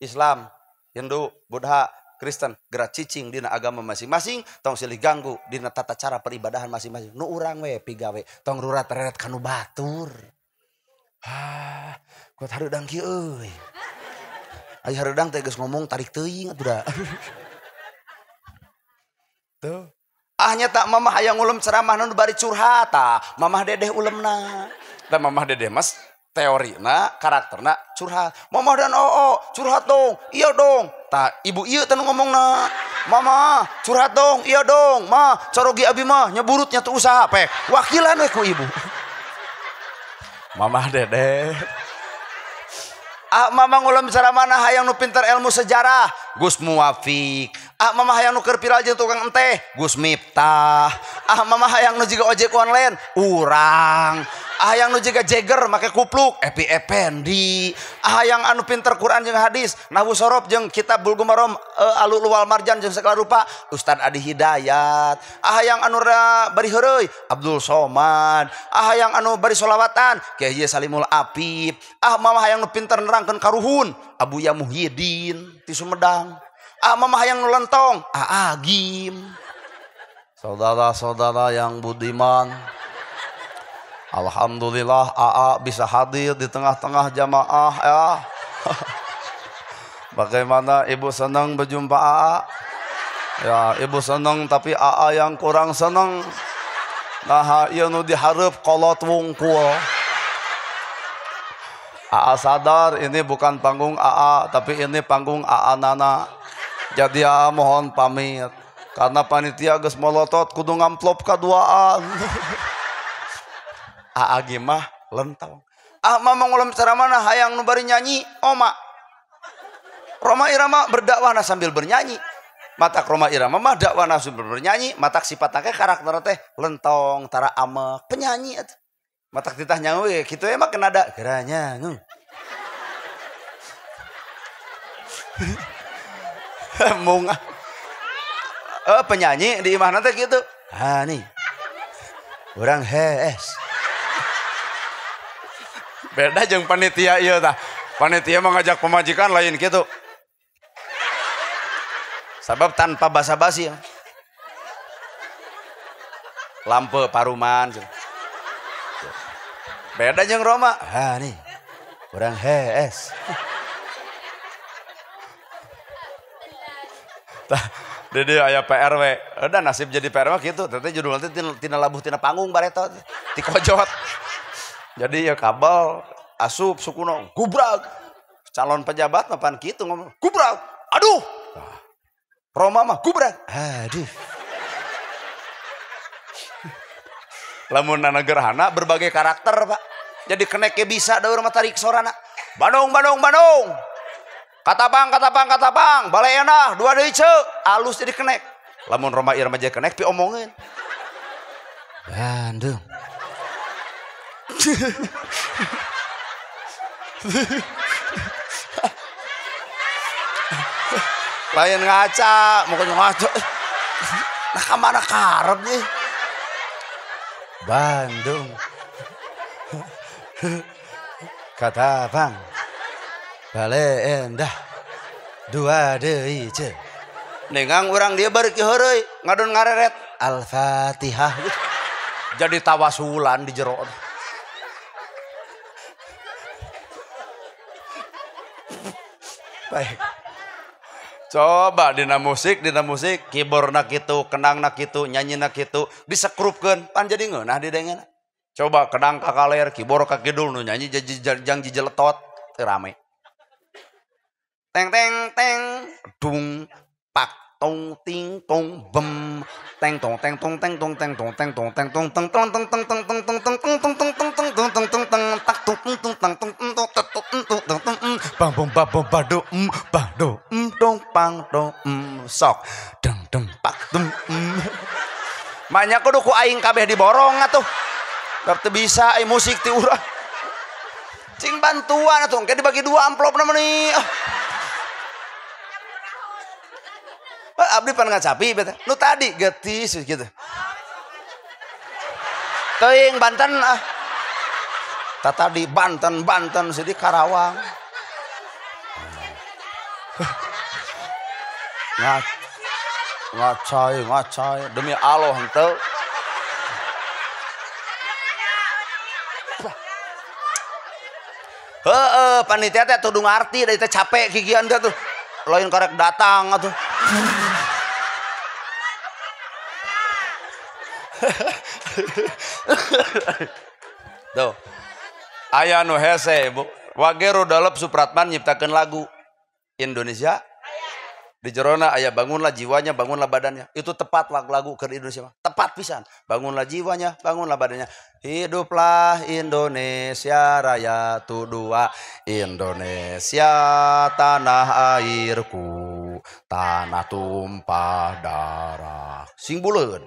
Islam, Hindu, Buddha, Kristen gerak cicing dina agama masing-masing, tong silih ganggu dina tata cara peribadahan masing-masing. Nu urang we pigawe, tong rurat reret kanu batur. Hah, kuat hareudang kieu euy. Aya hareudang teh geus ngomong tarik teuing atuh da. Tuh. Ah nya tak mamah hayang ulem ceramah nu bari curhat tah, mamah dedeh ulemna. Tah mamah dedeh mas teorina, karakterna curhat. Mamah dan oo, curhat dong, iya dong. Tah ibu ieu teh nu ngomongna. Mama, curhat dong, iya dong. Ma, corogi abi mah nyeburutnya tuh usaha pek. Wakilan we ku ibu. Mamah dedeh. Ah mama ngulem ceramah hayang nu pinter ilmu sejarah, Gus Muwafiq. Ah mama hayang nu keur viral jeung tukang enteh, Gus Miftah. Ah mama hayang nu jiga ojek online, urang. Ah hayang nu jiga jeger make kupluk, Epi Ependi. Ah hayang anu pinter Quran jeung hadis, nahwu sorof jeung kitab Bulugh Maram, Alulu wal Marjan jeung segala rupa, Ustad Adi Hidayat. Ah hayang anu bari heureuy, Abdul Somad. Ah hayang anu bari solawatan, Kiai Salimul Apip. Ah mama hayang nu pinter nerangkeun karuhun, Abuya Muhyiddin ti Sumedang. Ah mama hayang nu lentong, Agim. Saudara-saudara yang budiman, alhamdulillah AA bisa hadir di tengah-tengah jamaah ya. Bagaimana ibu senang berjumpa AA? Ya, ibu senang tapi AA yang kurang senang. Nah, ieu nu dihareup kolot wungkul. AA sadar ini bukan panggung AA, tapi ini panggung AA Nana. Jadi AA mohon pamit. Karena panitia geus molotot kudu ngamplop kaduaan. AA ge mah lentong. Ah mah ngulam cara mana hayang nu bari nyanyi oma. Rhoma Irama berdakwahna sambil bernyanyi. Matak Rhoma Irama mah dakwahna sambil bernyanyi, matak sifatna ke karakter teh lentong, tara amek, penyanyi atuh. Matak titah nyangu we kitu emang kena da geura nyangu. Mung penyanyi di imahna teh kitu. Ha nih. Urang hees. Beda jeung panitia ieu tah. Panitia mengajak pemajikan lain gitu. Sabab tanpa basa-basi. Lampe paruman. Beda jeung Rhoma. Ha nih. Urang hees. Tah, dede aya PRW. Udah nasib jadi PRW gitu. Teh judulna teh tina labuh tina panggung bareto. Ti kojot. Jadi ya kabel asup sukuno gubrak. Calon pejabat mapan kitu ngomong gubrak. Aduh. Rhoma mah gubrak. Aduh. Lamun gerhana berbagai karakter, Pak. Jadi kenek bisa daur mah tarik sorana. Bandung, Bandung, Bandung. Katapang, katapang, katapang. Balai enah, dua deui ceuk. Alus jadi kenek. Lamun Rhoma Irama jadi kenek pi omongin. Bandung. Lain ngaca, mukanya ngaca. Nah kamana karep nih? Bandung. Katapang. Bale endah. Dua deui ceuk. Nengang urang dia bari heureuy, ngadon ngareret. Al-Fatihah. Jadi tawasulan di jero. Baik. Coba dina musik, keyboardna kitu, kendangna kitu, nyanyina kitu, disekrupkeun, pan jadi ngeunah didengeuna. Coba kendang ka kaler, keyboard ka kidul nu nyanyi jang jijeletot, teu rame. Teng teng teng, dung pak tong ting tong bem, teng tong teng tong teng tong teng tong teng tong teng tong teng tong teng teng teng teng teng teng teng teng teng teng teng teng teng teng tak tung tung tang tung tung tung tung tung tung bang bom ba bom ba do ba do dong pang do sok deng deng pak tung. Manya kudu ku aing kabeh diborong atuh. Teu bisa ai musik ti urang. Cing bantuan atuh engke dibagi dua amplopna meni. Abdi pan ngacapi beta. Nu tadi getis gitu. Teuing Banten ah. Tadi Banten Banten sidi Karawang. Ngacai ngacai demi Allah henteu. Heeh, panitia teh tuh ngarti da teh capek gigian teh tuh. Lain karek datang atuh. Tuh. Aya nu hese, Bu. Wage Rudolf Supratman nyiptakeun lagu Indonesia. Di jerona aya bangunlah jiwanya, bangunlah badannya. Itu tepat lagu ke Indonesia mah. Tepat pisan. Bangunlah jiwanya, bangunlah badannya. Hiduplah Indonesia Raya tu dua. Indonesia tanah airku, tanah tumpah darah. Sing buleun.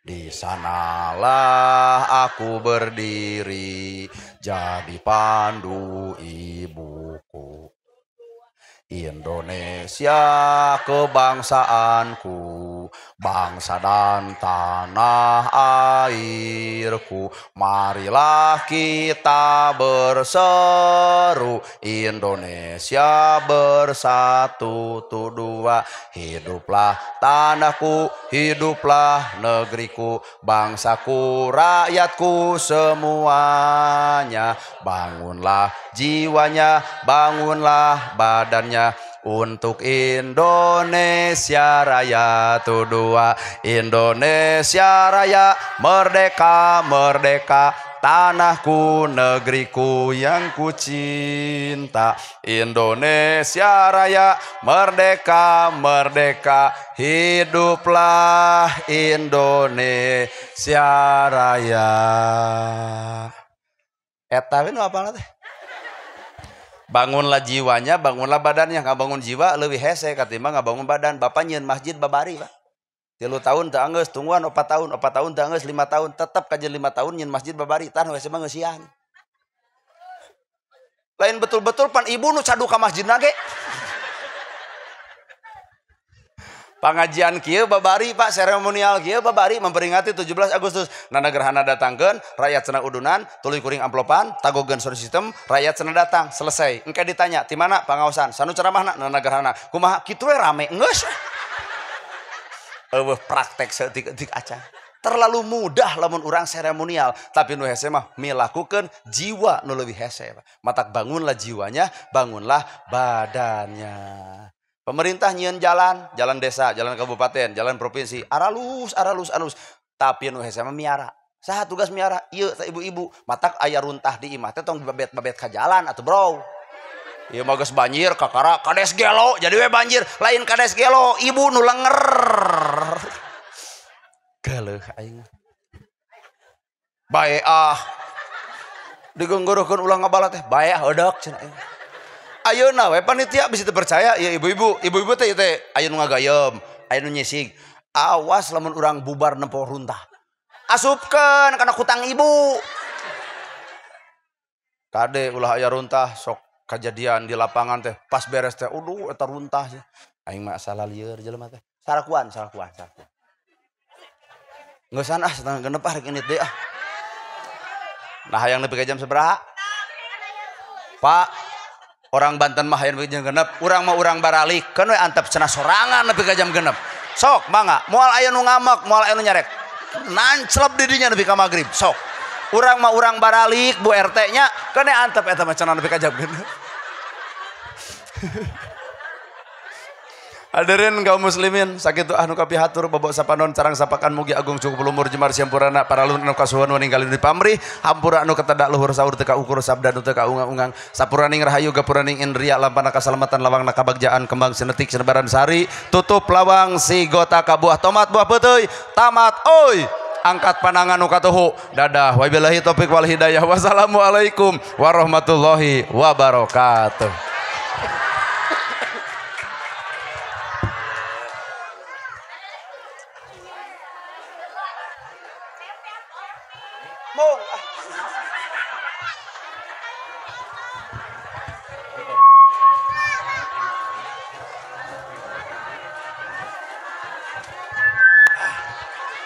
Di sanalah aku berdiri, jadi pandu ibuku. Indonesia kebangsaanku, bangsa dan tanah airku. Marilah kita berseru, Indonesia bersatu tu dua. Hiduplah tanahku, hiduplah negeriku, bangsaku, rakyatku semuanya. Bangunlah jiwanya, bangunlah badannya, untuk Indonesia Raya tu dua. Indonesia Raya, merdeka, merdeka, tanahku, negeriku yang ku cinta. Indonesia Raya, merdeka, merdeka, hiduplah Indonesia Raya. Eta we nu apalna teh? Bangunlah jiwanya, bangunlah badannya. Ngabangun jiwa leuwih hese katimbang ngabangun badan. Bapak nyieun masjid babari, Pak. 3 tahun teu anggeus, tungguan 4 tahun, 4 tahun teu anggeus, 5 tahun, tetep kajeun 5 tahun nyieun masjid babari, tah hese mah ngeusian. Lain betul-betul pan ibu nu cadu ka masjidna ge. Pangajian kieu babari, Pak, seremonial kieu babari memperingati 17 Agustus. Nana gerhana datangkeun, rakyat cenah udunan, tuluy kuring amplopan, tagogeun sound system, rakyat cenah datang, selesai. Engke ditanya, "Ti mana pangaosan?" Sanu ceramahna nana gerhana. Kumaha kitu we rame geus. Eueuh praktek saeutik-eutik acan. Terlalu mudah lamun urang seremonial, tapi nu hese mah milakukeun jiwa nu leuwih hese, Pak. Matak bangunlah jiwanya, bangunlah badannya. Pemerintah nyieun jalan, jalan desa, jalan kabupaten, jalan provinsi, aralus, aralus, aralus. Tapi nu hese mah miara. Saha tugas miara? Ieu teh ibu-ibu. Matak aya runtah di imah teh tong babet-babet ka jalan atuh, bro. Ieu mah geus banjir kakara kades gelo, jadi we banjir. Lain kades gelo, ibu nu lenger. Geuleuh aing. Bae ah. Digenggorohkeun ulah ngabala teh, bae ah eudeuk cenah aing. Ayeuna we panitia bisa terpercaya ya ibu-ibu, ibu-ibu teh teh aya nu ngagayem, aya nu nyisig. Awas lamun urang bubar nempo runtah. Asupkeun kana kutang ibu. Kade ulah aya runtah sok kajadian di lapangan teh pas beres teh uduh eta runtah. Aing mah salah lieur jelema teh. Sarakuan, sarakuan, sarakuan. Ngeusan ah setengah genep ah rek init deui ah. Nah hayang nepi ka jam sabaraha? Pak, orang Banten mah hayang nepi ka jam genep, urang mah urang baralik, keun we antep cenah sorangan nepi ka jam genep. Sok mangga, moal aya nu ngamek, moal aya nu nyarek. Nanclep di dinya nepi ka magrib, sok. Urang mah urang baralik, Bu RT nya, keun we antep eta mah cenah nepi ka jam genep. Hadirin kaum muslimin, sakitu anu kapihatur babak sapanon carang sapakan mugi agung cukup lumur jemar siampurana para luhur anu kasuhun ninggalin di pamrih hampura anu ketedak luhur saur teu kaukur sabda nu teu kaungang-ungang sapuraning rahayu gapuraning indria lampana kasalamatan lawangna kabagjaan kembang sinetik sinebaran sari tutup lawang sigota kabuah tomat buah peuteuy tamat oi angkat panangan nu katuhu dadah wabillahi taufik wal hidayah wassalamualaikum warahmatullahi wabarakatuh.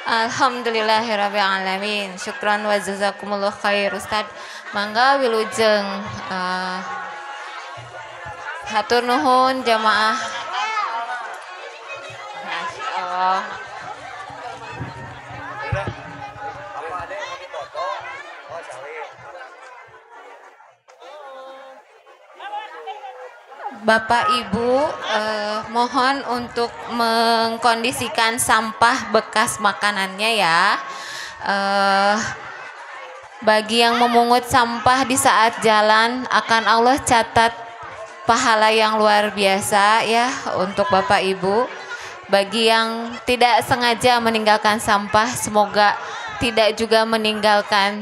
Alhamdulillahirabbil alamin. Syukran wa jazakumullah khair Ustaz. Mangga wilujeng hatur nuhun jamaah. Masyaallah. Bapak Ibu mohon untuk mengkondisikan sampah bekas makanannya ya. Bagi yang memungut sampah di saat jalan akan Allah catat pahala yang luar biasa ya untuk Bapak Ibu. Bagi yang tidak sengaja meninggalkan sampah, semoga tidak juga meninggalkan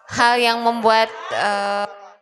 hal yang membuat